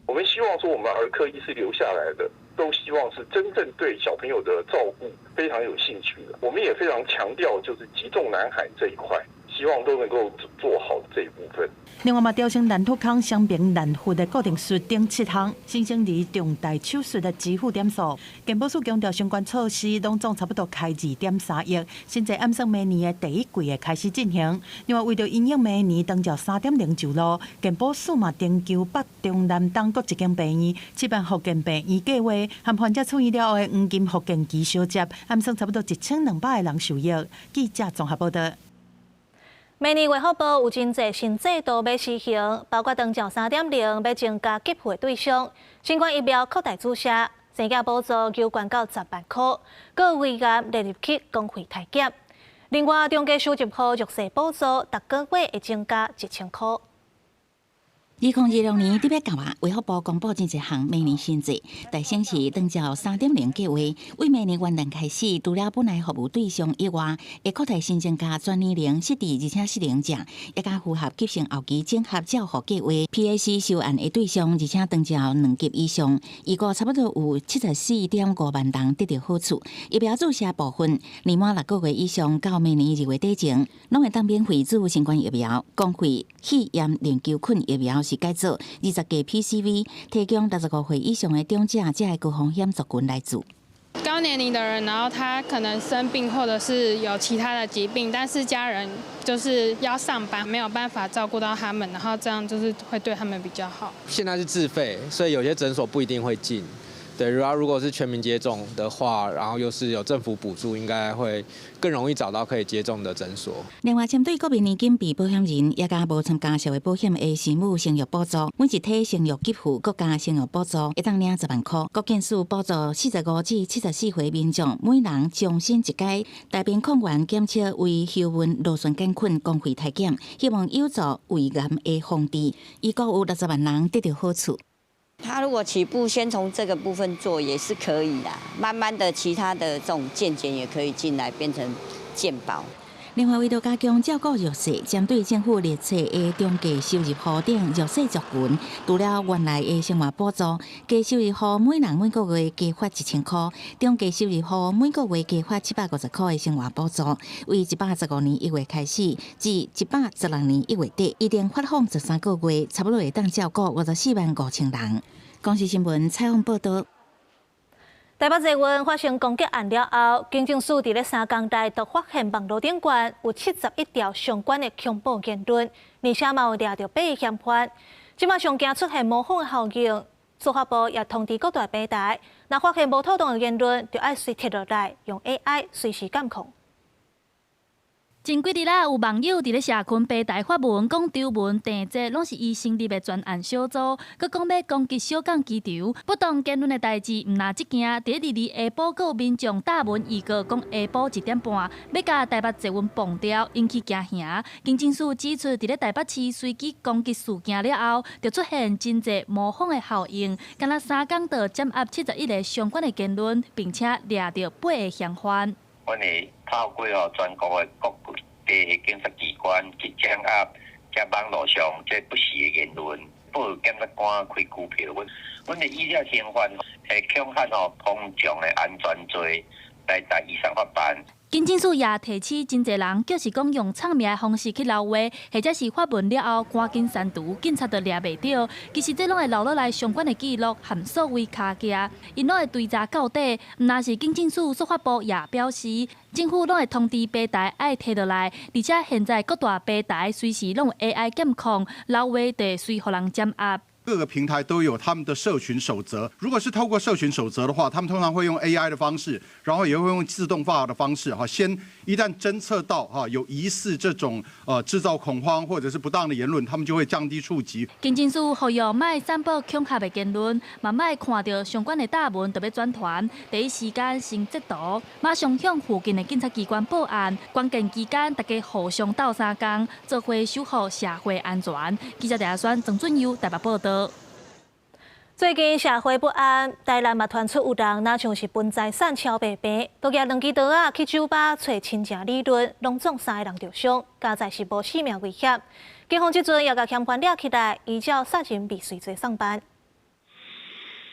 Speaker 22: 我們希望說，我們兒科醫師留下來的，都希望是真正對小朋友的照顧非常有興趣的。我們也非常強調，就是積重難返這一塊，希望都能夠做好這一部分。
Speaker 15: 另外嘛，調升難脫空傷病難復的固定術等七項新生兒重大手術的支付點數。健保署強調，相關措施攏總差不多開2.3億，先在按算明年的第一季會開始進行。另外，為著因應明年長照3.0上路，健保署嘛徵求北中南東各一間病院，試辦復健病院計劃，和患者出院了後的黃金復健期相接，按算差不多1200個人受益。記者綜合報道。
Speaker 1: 明年衛福部有真濟新制度欲施行，包括長照3.0欲增加給付的對象，新冠疫苗擴大注射，生囝補助加懸到10萬箍，閣有胃癌列入去公費篩檢。另外，中低收入戶弱勢補助，逐個月會增加1000箍。
Speaker 2: 2026年特別到啊，衛福部公布真濟項明年新制，大先是長照3.0計劃，為明年元旦開始，除了本來服務對象以外，會擴大新增加全年齡失智而且失能者，也佮符合急性後期綜合照護計劃 PAC 受案的對象，而且長照2級以上，預估差不多有74.5萬人得著好處。疫苗注射部分，年滿6個月以上到明年2月底前，攏會當免費注新冠疫苗，公費肺炎鏈球菌疫苗是改做20價 PCV，提供65歲以上的長者，這个高風險族群來注。
Speaker 23: 高年齡的人，然後他可能生病或者是有其他的疾病，但是家人就是要上班，沒有辦法照顧到他們，然後這樣就是會對他們比較好。
Speaker 19: 現在是自費，所以有些診所不一定會進。對，如果是全民接種的話，然後又是有政府補助，應該會更容易找到可以接種的診所。
Speaker 2: 另外，針對國民年金被保險人，也佮無參加社會保險的生母生育補助，每一體生育給付閣加生育補助，會當領10萬箍。國健署補助45至74歲民眾，每人終身一階。大便抗原檢測為幽門螺旋桿菌公費篩檢，希望有助胃癌的防治，預估有60萬人得著好處。
Speaker 24: 他如果起步先從這個部分做也是可以啦，慢慢的其他的這種健檢也可以進來變成健保。
Speaker 2: 另外，為著加強照顧弱勢，針對政府列冊的中低收入戶等弱勢族群，除了原來的生活補助，低收入戶每人每個月加發1000箍，中低收入戶每個月加發750箍的生活補助。為115年1月開始，至116年1月底，一共發放13個月，差不多會當照顧54萬5千人。公視新聞採訪報導。
Speaker 1: 台北捷運發生攻擊案了後，警政署佇咧3工內就發現網路頂懸有71條相關的恐怖言論，而且嘛有掠著八个嫌犯。這馬上驚出現模仿的效應，司法部也通知各大平台，若發現無妥當的言論，就愛隨貼落來，用 AI 隨時監控。
Speaker 5: 前幾日仔，有網友佇咧社群平台發文，講張文、鄭捷攏是伊成立的專案小組，閣講欲攻擊小港機場。不當言論的代誌，毋但這件，佇咧22下晡，閣有民眾貼文預告講下晡1點半欲共台北捷運磅掉，引起驚嚇。警政署指出，佇咧台北市隨機攻擊事件了後，就出現真濟模仿的效應，敢若3工就掌握71個相關的言論，並且掠著八个嫌犯。
Speaker 6: 阮會透過吼全國的各地的警察機關去掌握這網路上這不實的言論，報檢察官開拘票。阮阮會依照刑法的恐嚇吼公眾的安全罪來來移送法辦。
Speaker 5: 警政署也提醒真濟人，就是講用唱名的方式去留話，或者是發文了後趕緊刪除，警察就掠袂著。其實這攏會留落來相關的記錄，和數位跤跡，𪜶攏會追查到底。毋但是警政署司法部也表示，政府攏會通知平台愛提落來，而且現在各大平台隨時攏有 AI 監控，留話就會隨予人掌握。
Speaker 7: 各個平台都有他們的社群守則。如果是透過社群守則的話，他們通常會用 AI 的方式，然後也會用自動化的方式，哈，先一旦偵測到哈有疑似這種製造恐慌或者是不當的言論，他們就會降低觸及。
Speaker 5: 警政署呼籲莫散布恐嚇的言論，嘛莫看著相關的貼文就欲轉傳，第一時間先截圖，馬上向附近的警察機關報案。關鍵期間，大家互相鬥相共，做伙守護社會安全。記者陳阿選、曾俊佑台北報導。
Speaker 1: 最近社會不安，台南嘛傳出有人若像是分財產超白病，都舉兩支刀仔去酒吧揣親情理論，攏總三個人著傷，加在是無性命危險。警方這陣也共嫌犯抓起來，依照殺人未遂罪送辦。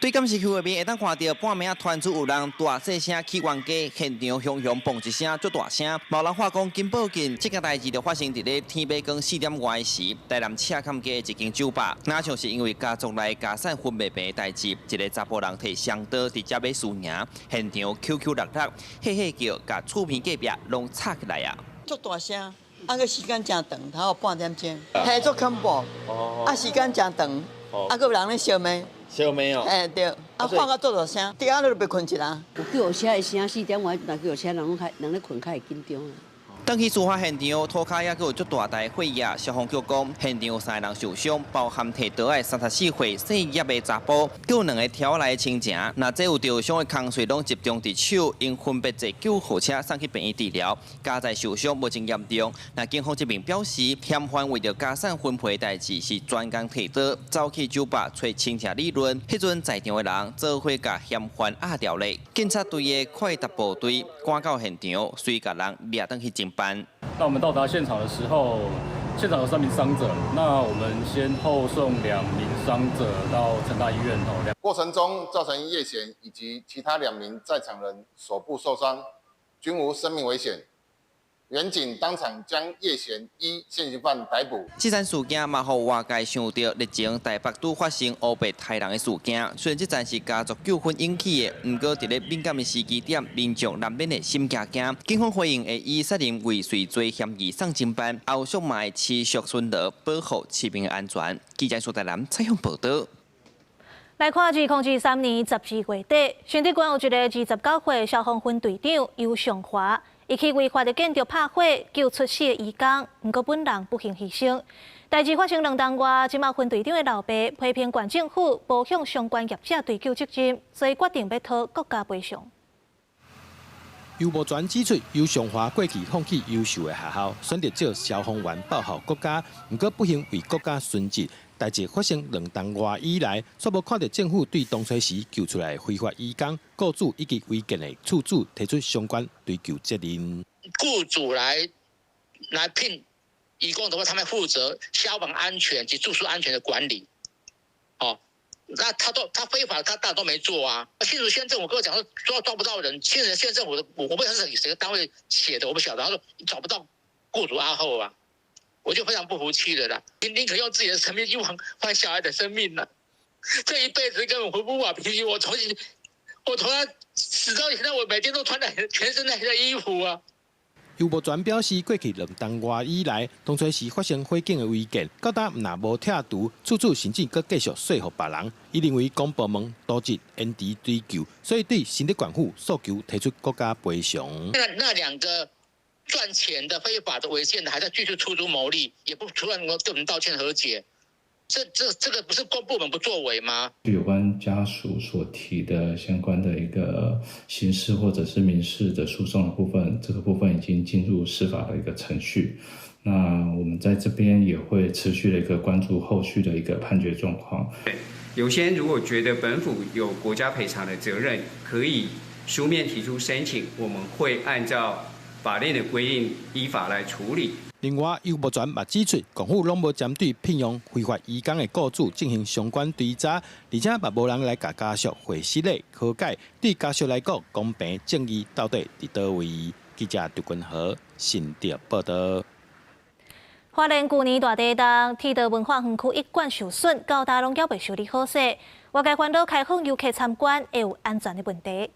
Speaker 10: 對監視器畫面會當看著半暝仔傳出有人大細聲起冤家，現場雄雄嘣一聲，足大聲。嘛有人話講緊報警，這件代誌就發生佇咧天欲光4點外時，台南赤崁街的一間酒吧。若像是因為家族內家產分袂平的代誌，一个查埔人提雙刀佇遮欲輸贏，現場 QQ 六六，嘿嘿叫，共厝邊隔壁攏吵起來啊！
Speaker 25: 足大聲，啊閣時間誠長，頭半點鐘，嘿，足恐怖，啊時間誠長，啊閣有人咧相罵。
Speaker 26: 相罵哦，
Speaker 25: 欸對，啊喊甲足大聲，佇下都袂睏一人。
Speaker 27: 有救護車的聲，4點外若救護車，人攏較人咧睏較會緊張啊。
Speaker 10: 轉去事發現場，塗跤猶閣有足大台火焰。消防局講，現場有三个人受傷，包含提刀的34歲姓葉的查埔，閣有兩个挑來的親情。若這有著傷的空喙攏集中佇手，𪜶分別坐救護車送去病院治療。佳哉受傷無真嚴重。若警方這邊表示，嫌犯為著家產分配的代誌，是專工提刀走去酒吧揣親情理論。彼陣在場的人做伙共嫌犯壓牢咧。警察隊的快達部隊趕到現場，隨共人掠轉去偵辦。
Speaker 28: 那我們到達現場的時候，現場有3名傷者，那我們先後送2名傷者到成大醫院。
Speaker 29: 過程中造成葉賢以及其他2名在場人手部受傷，均無生命危險。員警當場將葉賢依現行犯逮捕。
Speaker 10: 這場事件嘛，予外界想著日前台北拄發生烏白刣人的事件。雖然這陣是家族糾紛引起的，毋過佇咧敏感的時機點，民眾難免會心驚驚。警方回應會以殺人未遂罪嫌疑送偵辦，後續嘛會持續巡邏，保護市民的安全。記者蘇台南採訪報導。
Speaker 1: 來看2023年12月底，新竹縣有一个29歲消防分隊長游尚華。伊去違法的建築拍火救出四个移工，毋過本人不幸犧牲。代誌發生2冬外，這馬分隊長的老爸批評縣政府無向相關業者追究責任，所以決定欲討國家賠償。
Speaker 30: 游無全指出，游尚華過去放棄優秀的學校，選擇做消防員報效國家，毋過不幸為國家殉職。代誌發生2冬外以來，卻無看著政府對當初時救出來非法移工、雇主以及違建的厝主提出相關追究責任。
Speaker 31: 雇主來
Speaker 8: 來聘移工的話，他們負責消防安全及住宿安全的管理。哦，那他都他非法，他大都沒做啊。新竹縣政府跟我講說抓不到人，新竹縣政府的我不知道是誰個單位寫的，我不曉得。他說找不到雇主阿後啊，我就非常不服氣的啦。寧可用自己的生命去換小孩的生命啦，這一輩子根本回不瓦脾氣。我從他死到現在，我每天都穿的全身那些衣服啊。
Speaker 30: 尤伯全表示，過去2冬外以來，當初時發生火警的違建，到今毋但無拆除，處處甚至閣繼續說服別人。伊認為公部門瀆職延遲追究，所以對新竹縣府訴求提出國家賠償。
Speaker 8: 那兩個賺錢的非法的違建的，還在繼續出租牟利，也不出來能夠對我們道歉和解。這個不是公部門不作為嗎？
Speaker 11: 有關家屬所提的相關的一個刑事或者是民事的訴訟的部分，這個部分已經進入司法的一個程序。那我們在這邊也會持續的一個關注後續的一個判決狀況。
Speaker 12: 對，有些人如果覺得本府有國家賠償的責任，可以書面提出申請，我們會按照法令的規定依法來處理。
Speaker 30: 另外，尤伯全嘛指出，政府攏無針對聘用非法移工的雇主進行相關追查，而且嘛無人來共家屬會失禮和解。對家屬來講，公平正義到底佇佗位？記者劉君和新竹報道。
Speaker 1: 花蓮舊年大地震，鐵道文化園區一館受損，到今攏猶未修理好勢。外界煩惱開放遊客參觀會有安全的問題。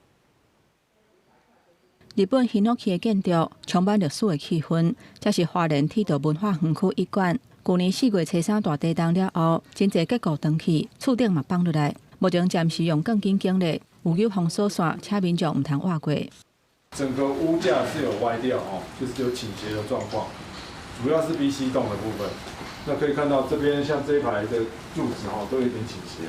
Speaker 9: 日本ヒノキ的建築充滿歷史的氣氛，這是花蓮鐵道文化園區一館。舊年4月初3大地震了後，真濟結構斷去，厝頂嘛放落來。目前暫時用鋼筋固咧，有有封鎖線，請民眾毋通倚過。
Speaker 13: 整個屋架是有歪掉哦，就是有傾斜的狀況，主要是 B、C 棟的部分。那可以看到這邊像這一排的柱子吼，都有點傾斜。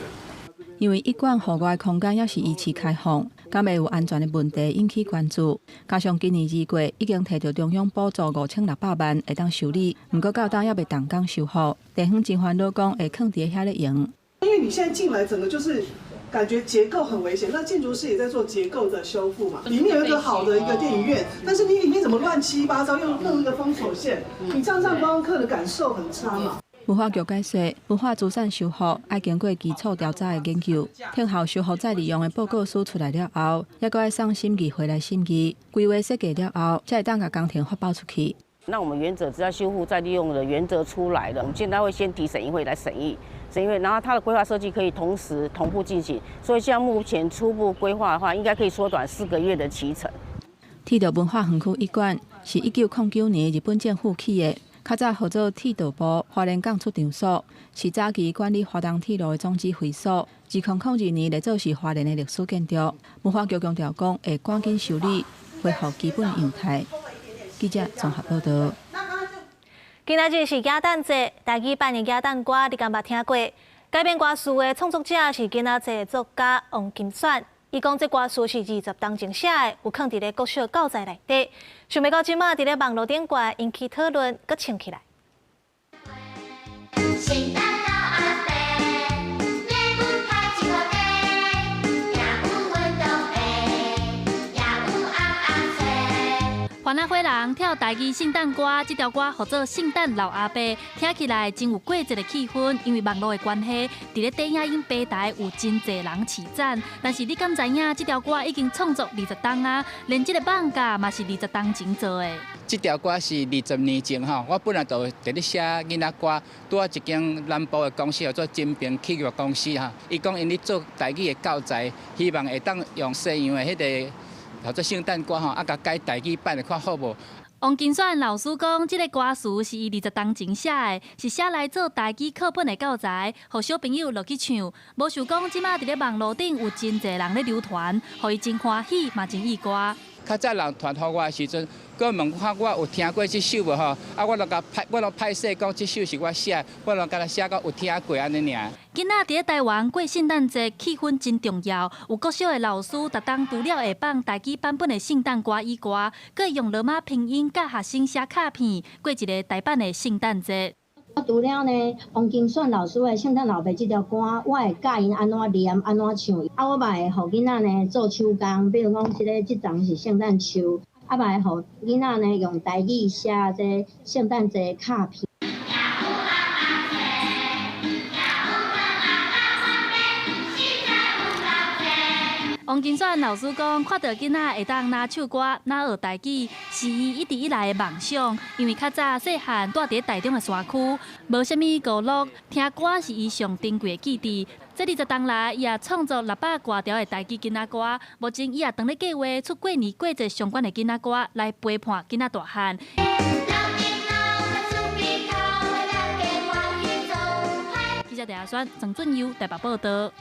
Speaker 9: 因為一館戶外空間猶是依次開放，敢會有安全的問題引起關注。加上今年2月已經提著中央補助5600萬會當修理，毋過到今猶未動工修復。地方真煩惱，講會囥佇遐咧用。
Speaker 14: 因為你現在進來，整個就是感覺結構很危險。那建築師也在做結構的修復嘛。裡面有一個好的一個電影院，但是你裡面怎麼亂七八糟，又弄一個封鎖線，你這樣讓觀光客的感受很差嘛。
Speaker 9: 文化局解釋，文化資產修復愛經過基礎調查的研究，聽候修復再利用的報告書出來了後，猶閣愛送審議會來審議，規劃設計了後，才會當共工程發包出去。
Speaker 16: 那我們原則只要修復再利用的原則出來了，我們現在會先提審議會來審議，審議會，然後它的規劃設計可以同時同步進行，所以像目前初步規劃的話，應該可以縮短4個月的期程。
Speaker 9: 鐵道文化園區一館是1909年日本政府起的。較早號做鐵道部花蓮港出場所，是早期管理花東鐵路的總指揮所。2002年列做是花蓮的歷史建築。文化局強調講，會趕緊修理，恢復基本樣態。記者綜合報道。
Speaker 1: 今仔日是耶誕節，台語版的耶誕歌你敢捌聽過？改編歌詞的創作者是囡仔冊作家王金選。伊講這歌詞是20冬前寫的，有囥佇咧國小教材內底。想袂到這馬佇咧網路頂懸引起討論，閣唱起來。
Speaker 17: 聖誕老阿伯，禮物派一箍塊，也有運動鞋，也有尪仔冊。
Speaker 5: 番仔火人跳台語聖誕歌，這條歌號做《聖誕老阿伯》，聽起來真有過節的氣氛。因為網路的關係，佇咧短影音平台有真濟人揤讚。但是你敢知影，這條歌已經創作20冬啊，連這個網架嘛是20冬前做的。
Speaker 18: 這條歌是20年前吼，我本來就佇咧寫囡仔歌，拄仔一間南部的公司叫做金平企業公司吼，伊講𪜶咧做台語的教材，希望會當用西洋的彼個叫做聖誕歌吼，啊，共改台語版的看好無？
Speaker 5: 王金選老師講，這個歌詞是伊20冬前寫的，是寫來做台語課本的教材，予小朋友落去唱。無想講，這馬佇咧網路頂有真濟人咧流傳，予伊真歡喜，嘛真意外。
Speaker 18: 較早人傳予我的時陣，閣問我我有聽過這首無吼？啊，我攏共歹，我攏歹勢講這首是我寫，我攏敢若寫講有聽過按呢爾。
Speaker 5: 囡仔佇咧台灣過聖誕節，氣氛真重要。有國小的老師，逐冬除了會放台語版本的聖誕歌以外，閣會用羅馬拼音教學生寫卡片，過一个台版的聖誕節。
Speaker 20: 我除了呢，王金選老師的《聖誕老伯》這條歌，我會教𪜶按怎念、按怎唱。啊，我嘛會予囡仔呢做手工，比如講這个這叢是聖誕樹。啊嘛會予囡仔呢用台語寫這聖誕節卡片。
Speaker 5: 王金選老師講，看著囡仔會當若唱歌、若學台語，是伊一直以來的夢想。因為較早細漢蹛佇台中的山區，無啥物娛樂，聽歌是伊上珍貴的記憶。這20冬來，伊也創作600外條的台語囡仔歌。目前，伊也當咧計劃出過年過節相關的囡仔歌，來陪伴囡仔大漢。記者鄭阿選、曾俊佑台北報道。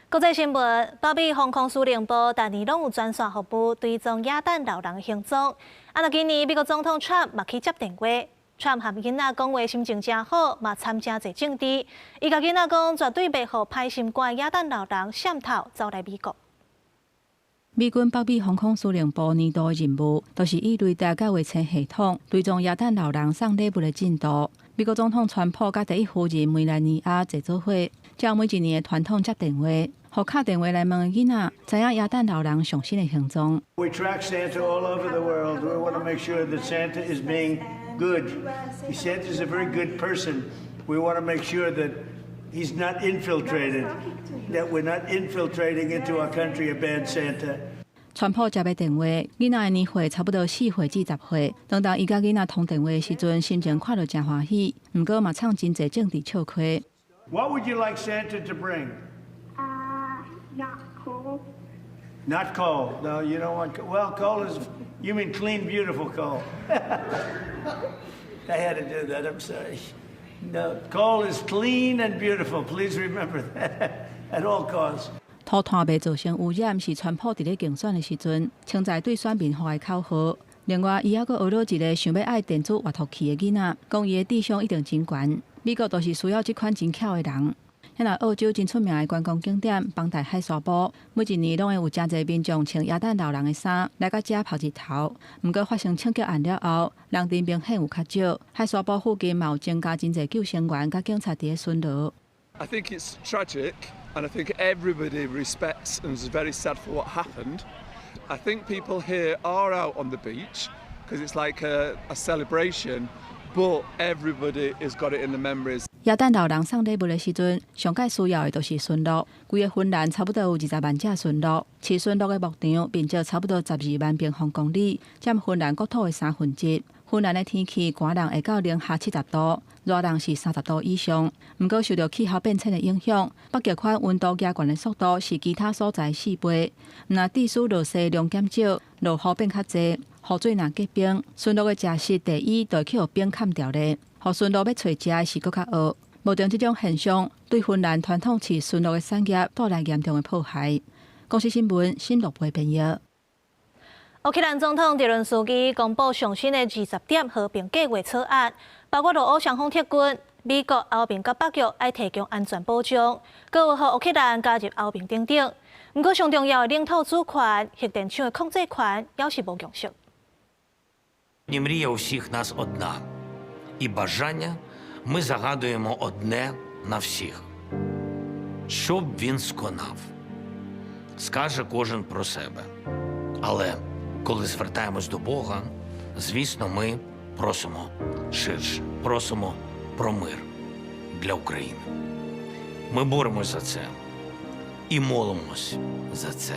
Speaker 1: 國際新聞：北美防空司令部逐年攏有專線服務追蹤耶誕老人行蹤。啊，若今年美國總統川普嘛去接電話，川普和囡仔講話心情誠好，嘛參誠濟政治。伊共囡仔講，絕對袂予歹心肝耶誕老人滲透走來美國。
Speaker 9: 美軍北美防空司令部年度的任務，就是以雷達佮衛星系統追蹤耶誕老人送禮物的進度。美國總統川普佮第一夫人梅蘭妮亞坐做伙，照每一年的傳統接電話，予敲電話來問的囡仔，知影耶誕老人上新的行蹤。
Speaker 2: We track Santa all over the world. We want to make sure that Santa is being good. Santa is a very good person. We want to make sure that he's not infiltrated, that we're not infiltrating into our country a bad Santa.
Speaker 9: 川普接的電話，囡仔的年歲差不多4歲至10歲。當當伊佮囡仔通電話的時陣，心情看著誠歡喜，毋過嘛藏真濟政治笑話。
Speaker 2: What would you like Santa to bring?
Speaker 3: Not coal.
Speaker 2: Not coal. No, you don't want coal. Well, coal is, you mean clean, beautiful coal. I had to do that, I'm sorry. No, coal is clean and beautiful. Please remember that at all costs.
Speaker 9: 塗炭袂造成污染，是川普佇咧競選的時陣，稱讚對選民予的口號。另外，伊猶閣學了一个想欲愛電子閱讀器的囡仔，講伊的智商一定真懸。美國就是需要這款真巧的人。遐若澳洲真出名的觀光景點邦代海沙埔，每一年攏會有誠濟民眾穿耶誕老人的衫來到遮曬日頭。毋過發生槍擊案了後，人陣明顯有較少。海沙埔附近嘛有增加真濟救生員佮警察佇咧巡邏。
Speaker 4: I think it's tragic, and I think everybody respects and is very sad for what happened. I think people here are out on the beach because it's like a celebration, but everybody has got it in the memories.
Speaker 9: 耶誕老人送禮物的時陣，上蓋需要的就是馴鹿。規个芬蘭差不多有20萬隻馴鹿，飼馴鹿的牧場面積差不多12萬平方公里，佔芬蘭國土的1/3。芬蘭的天氣寒冷會到零下70度，熱人是30度以上。毋過受著氣候變遷的影響，北極圈溫度加懸的速度是其他所在4倍。毋但致使落雪量減少，落雨變較濟，雨水若結冰，馴鹿的食食地衣就會去予冰崁著咧，予馴鹿欲揣食的是閣較僫。目前這種現象對芬蘭傳統飼馴鹿的產業帶來嚴重的破壞。公視新聞新錄播編譯。
Speaker 1: 烏克蘭總統澤倫斯基公布上新的20點和平計畫草案，包括俄烏雙方撤軍、美國、歐盟佮北約愛提供安全保障，閣有予烏克蘭加入歐盟等等。毋過上重要的領土主權、核電廠的控制權，猶是無共識。
Speaker 15: Мрія у всіх нас одна, і бажання ми загадуємо одне на всіх, щоб він сконав, скаже кожен про себе. Але коли звертаємось до Бога, звісно, ми просимо ширше, просимо про мир для України. Ми боремось за це і молимось за це.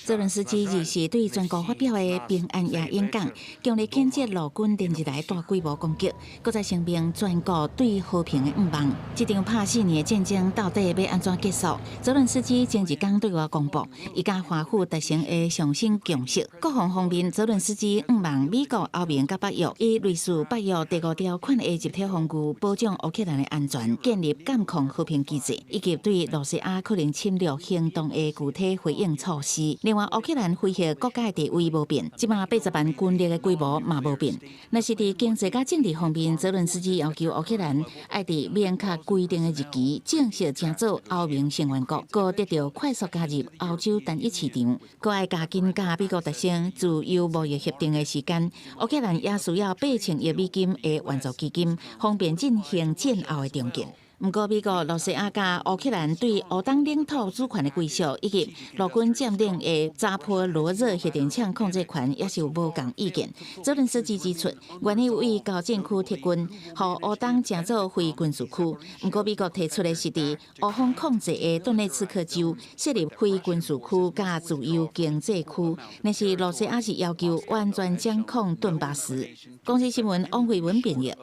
Speaker 19: 澤倫斯基日時對全國發表的平安夜演講，強烈譴責俄軍連日來大規模攻擊，閣再聲明全國對和平的願望。這場拍4年的戰爭到底欲按怎結束？澤倫斯基前一工對外公布，伊佮華府達成的上新共識。國防方面，澤倫斯基向望美國、歐盟佮北約以類似北約第五條款的集體防禦，保障烏克蘭的安全，建立監控和平機制，以及對羅西亞可能侵略行動的具體回應措施。另外，烏克蘭非核國家的地位無變，這馬80萬軍力的規模嘛無變。若是佇經濟佮政治方面，澤倫斯基要求烏克蘭愛佇明確規定的日期正式成做歐盟成員國，閣得著快速加入歐洲單一市場，閣愛加緊佮美國達成自由貿易協定的時間。烏克蘭也需要8000億美金的援助基金，方便進行戰後的重建。毋過美國、羅西亞佮烏克蘭對烏東領土主權的歸屬，以及俄軍佔領的扎波羅熱核電廠控制權，也是有無仝意見。澤倫斯基指出，願意為交戰區撤軍，予烏東成做非軍事區。毋過美國提出的是佇烏方控制的頓涅茨克州設立非軍事區佮自由經濟區，但是羅西亞是要求完全掌控頓巴斯。公視新聞王慧文編譯。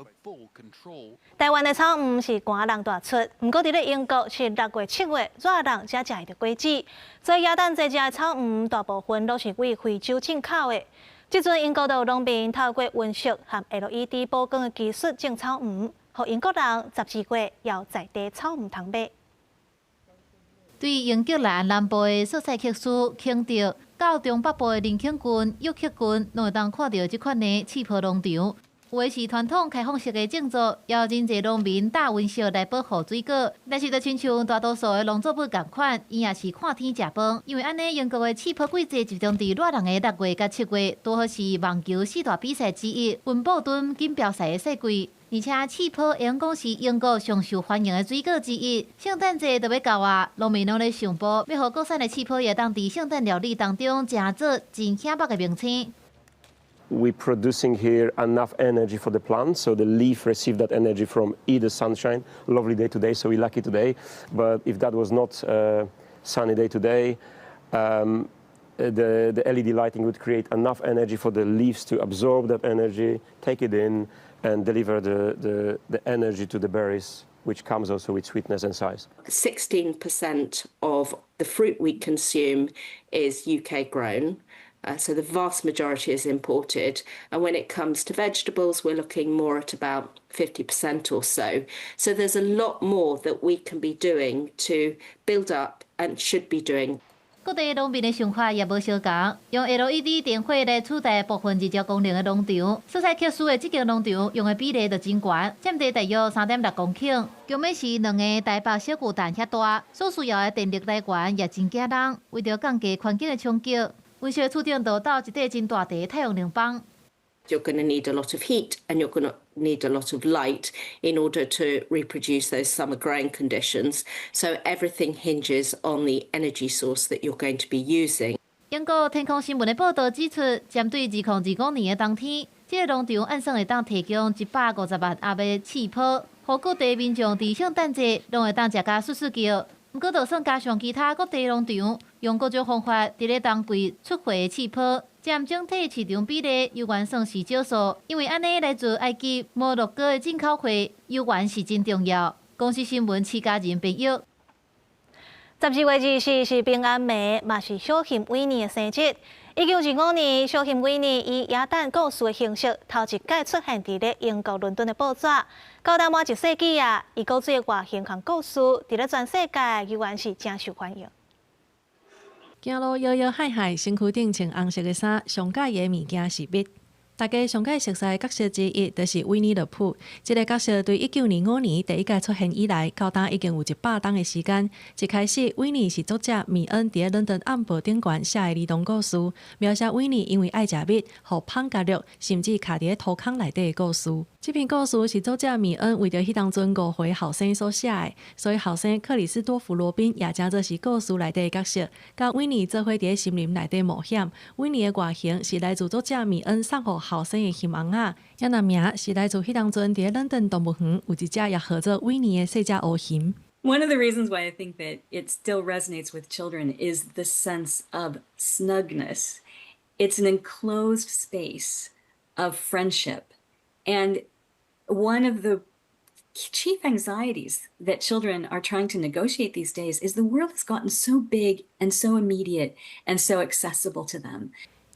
Speaker 1: 台灣的草莓是寒人大出，毋過佇咧英國是6月、7月熱人才食會著果子，所以耶誕節食的草莓大部分攏是對非洲進口的。這陣英國就有農民透過溫室和 LED 補光的技術種草莓，予英國人12月有在地草莓通買。
Speaker 6: 對英格蘭南部的蘇塞克斯、肯特到中北部的林肯郡、約克郡，攏會當看著這款的刺泡農場。有的是傳統開放式的種植，也有真濟農民搭溫室來保護水果。但是，就親像大多數的農作物仝款，伊也是看天食飯。因為按呢，英國的刺泡季節集中佇熱人的6月佮7月，拄好是網球四大比賽之一溫布頓錦標賽的賽季。而且，刺泡會用講是英國上受歡迎的水果之一。聖誕節就欲到啊，農民攏咧想步，欲予國產的刺泡會當佇聖誕料理當中，成做真顯目的明星。
Speaker 7: We producing here enough energy for the plant, so the leaf receive that energy from either sunshine. Lovely day today, so we're lucky today. But if that was not a sunny day today, the LED lighting would create enough energy for the leaves to absorb that energy, take it in, and deliver the energy to the berries, which comes also with sweetness and size.
Speaker 21: 16% of the fruit we consume is UK grown. So the vast majority is imported. And when it comes to vegetables, we're looking more at about 50% or so. So there's a lot more that we can be doing to build up and should be doing.
Speaker 6: 各地農民的想法也無相仝，用 LED 燈火來取代部分日照功能的農場。蘇塞克斯的這間農場用的比例就真懸，佔地大約3.6公頃。強欲是兩个台北小巨蛋遐大，所需要的電力來源也真驚人。為著降低環境的衝擊，溫室厝頂就鬥一塊真大塊太陽能板。
Speaker 21: You're going to need a lot of heat and you're going to need a lot of light in order to reproduce those summer growing conditions. So everything hinges on the energy source that you're going to be using.
Speaker 6: 英國天空新聞的報導指出，針對2025年的冬天，這个農場按算會當提供150萬盒的刺泡，予各地民眾佇聖誕節攏會當食甲欶欶叫。毋過，就算加上其他各地農場用各種方法佇咧冬季出貨的刺泡，佔整體市場比例猶原算是少數。因為按呢來自埃及、摩洛哥的進口貨，猶原是真重要。公視新聞徐家仁編譯。
Speaker 1: 12月24是平安暝，嘛是小熊維尼的生日。1925年，小熊維尼以耶誕故事的形式，頭一擺出現佇咧英國倫敦的報紙。到今滿一世紀啊，伊古錐的外形和故事，佇咧全世界猶原是誠受歡迎。
Speaker 22: 行路搖搖晃晃，身軀頂穿紅色的衫，上佮意的物件是蜜。大家上蓋熟悉的角色之一，就是維尼樂普。這个角色對1925年第一擺出現以來，到今已經有100冬的時間。一開始，維尼是作者米恩佇咧倫敦暗報頂懸寫的兒童故事，描寫維尼因為愛食蜜，予麭共掠，甚至卡佇咧土空內底的故事。這篇故事是作者米恩為著彼當陣5歲後生所寫的，所以後生克里斯多弗羅賓也成做是故事內底的角色，佮維尼做伙佇咧森林內底冒險。維尼的外形是來自作者米恩送予後生的熊甕仔，也那名是來自彼當陣佇咧倫敦動物園有一隻也號做維尼的細隻烏熊。
Speaker 23: One of the reasons why I think that it still resonates with children is the sense of snugness. It's an enclosed space of friendship. And one of the chief anxieties that children are trying to negotiate these days is the world has gotten so big and so immediate and so accessible to them.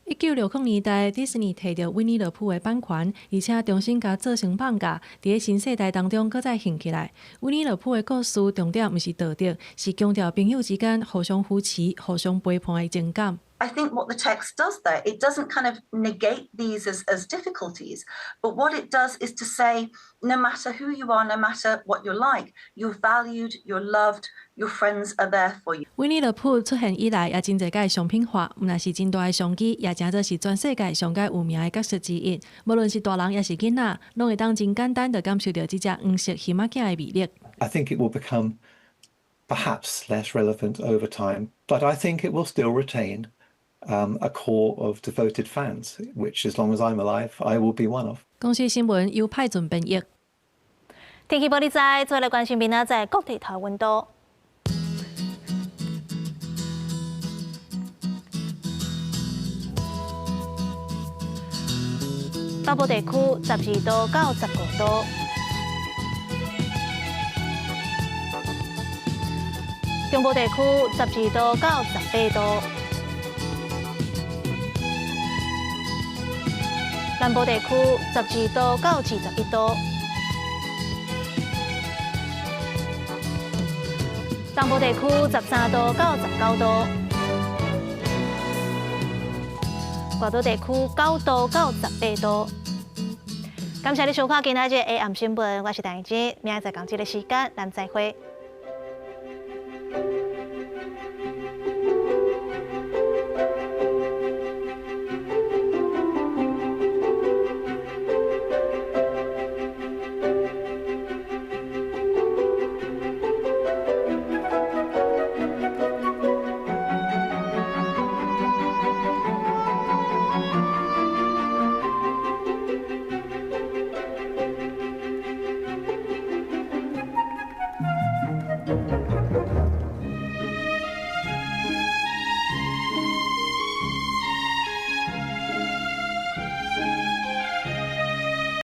Speaker 22: 1960年代，迪士尼提著維尼樂普的版權，而且重新共做成艋舺，佇咧新世代當中閣再興起來。維尼樂普的故事重點毋是道德，是強調朋友之間互相扶持、互相陪伴的情感。
Speaker 24: I think what the text does there, it doesn't kind of negate these as difficulties, but what it does is to say, no matter who you are, no matter what you're like, you're valued, you're loved, your friends are there for you.
Speaker 22: 維尼樂普出現以來，也真濟擺商品化，毋但是真大的商機，也成做是全世界上蓋有名的角色之一。無論是大人抑是囡仔，攏會當真簡單就感受著這隻黃色熊仔囝的魅力。
Speaker 8: I think it will become perhaps less relevant over time, but I think it will still retain a core of devoted fans, which, as long as I'm alive, I will be one of.
Speaker 22: 公視新聞由派准編譯。
Speaker 1: 天氣報你知，再來關心明仔載各地頭溫度。北部地區12度到15度，中部地區12度到18度，南部地區12度到21度，東部地區13度到19度，外島地區9度到18度。感謝你收看今仔日的 AM 新聞，我是陳怡之，明仔載仝這个時間，咱再會。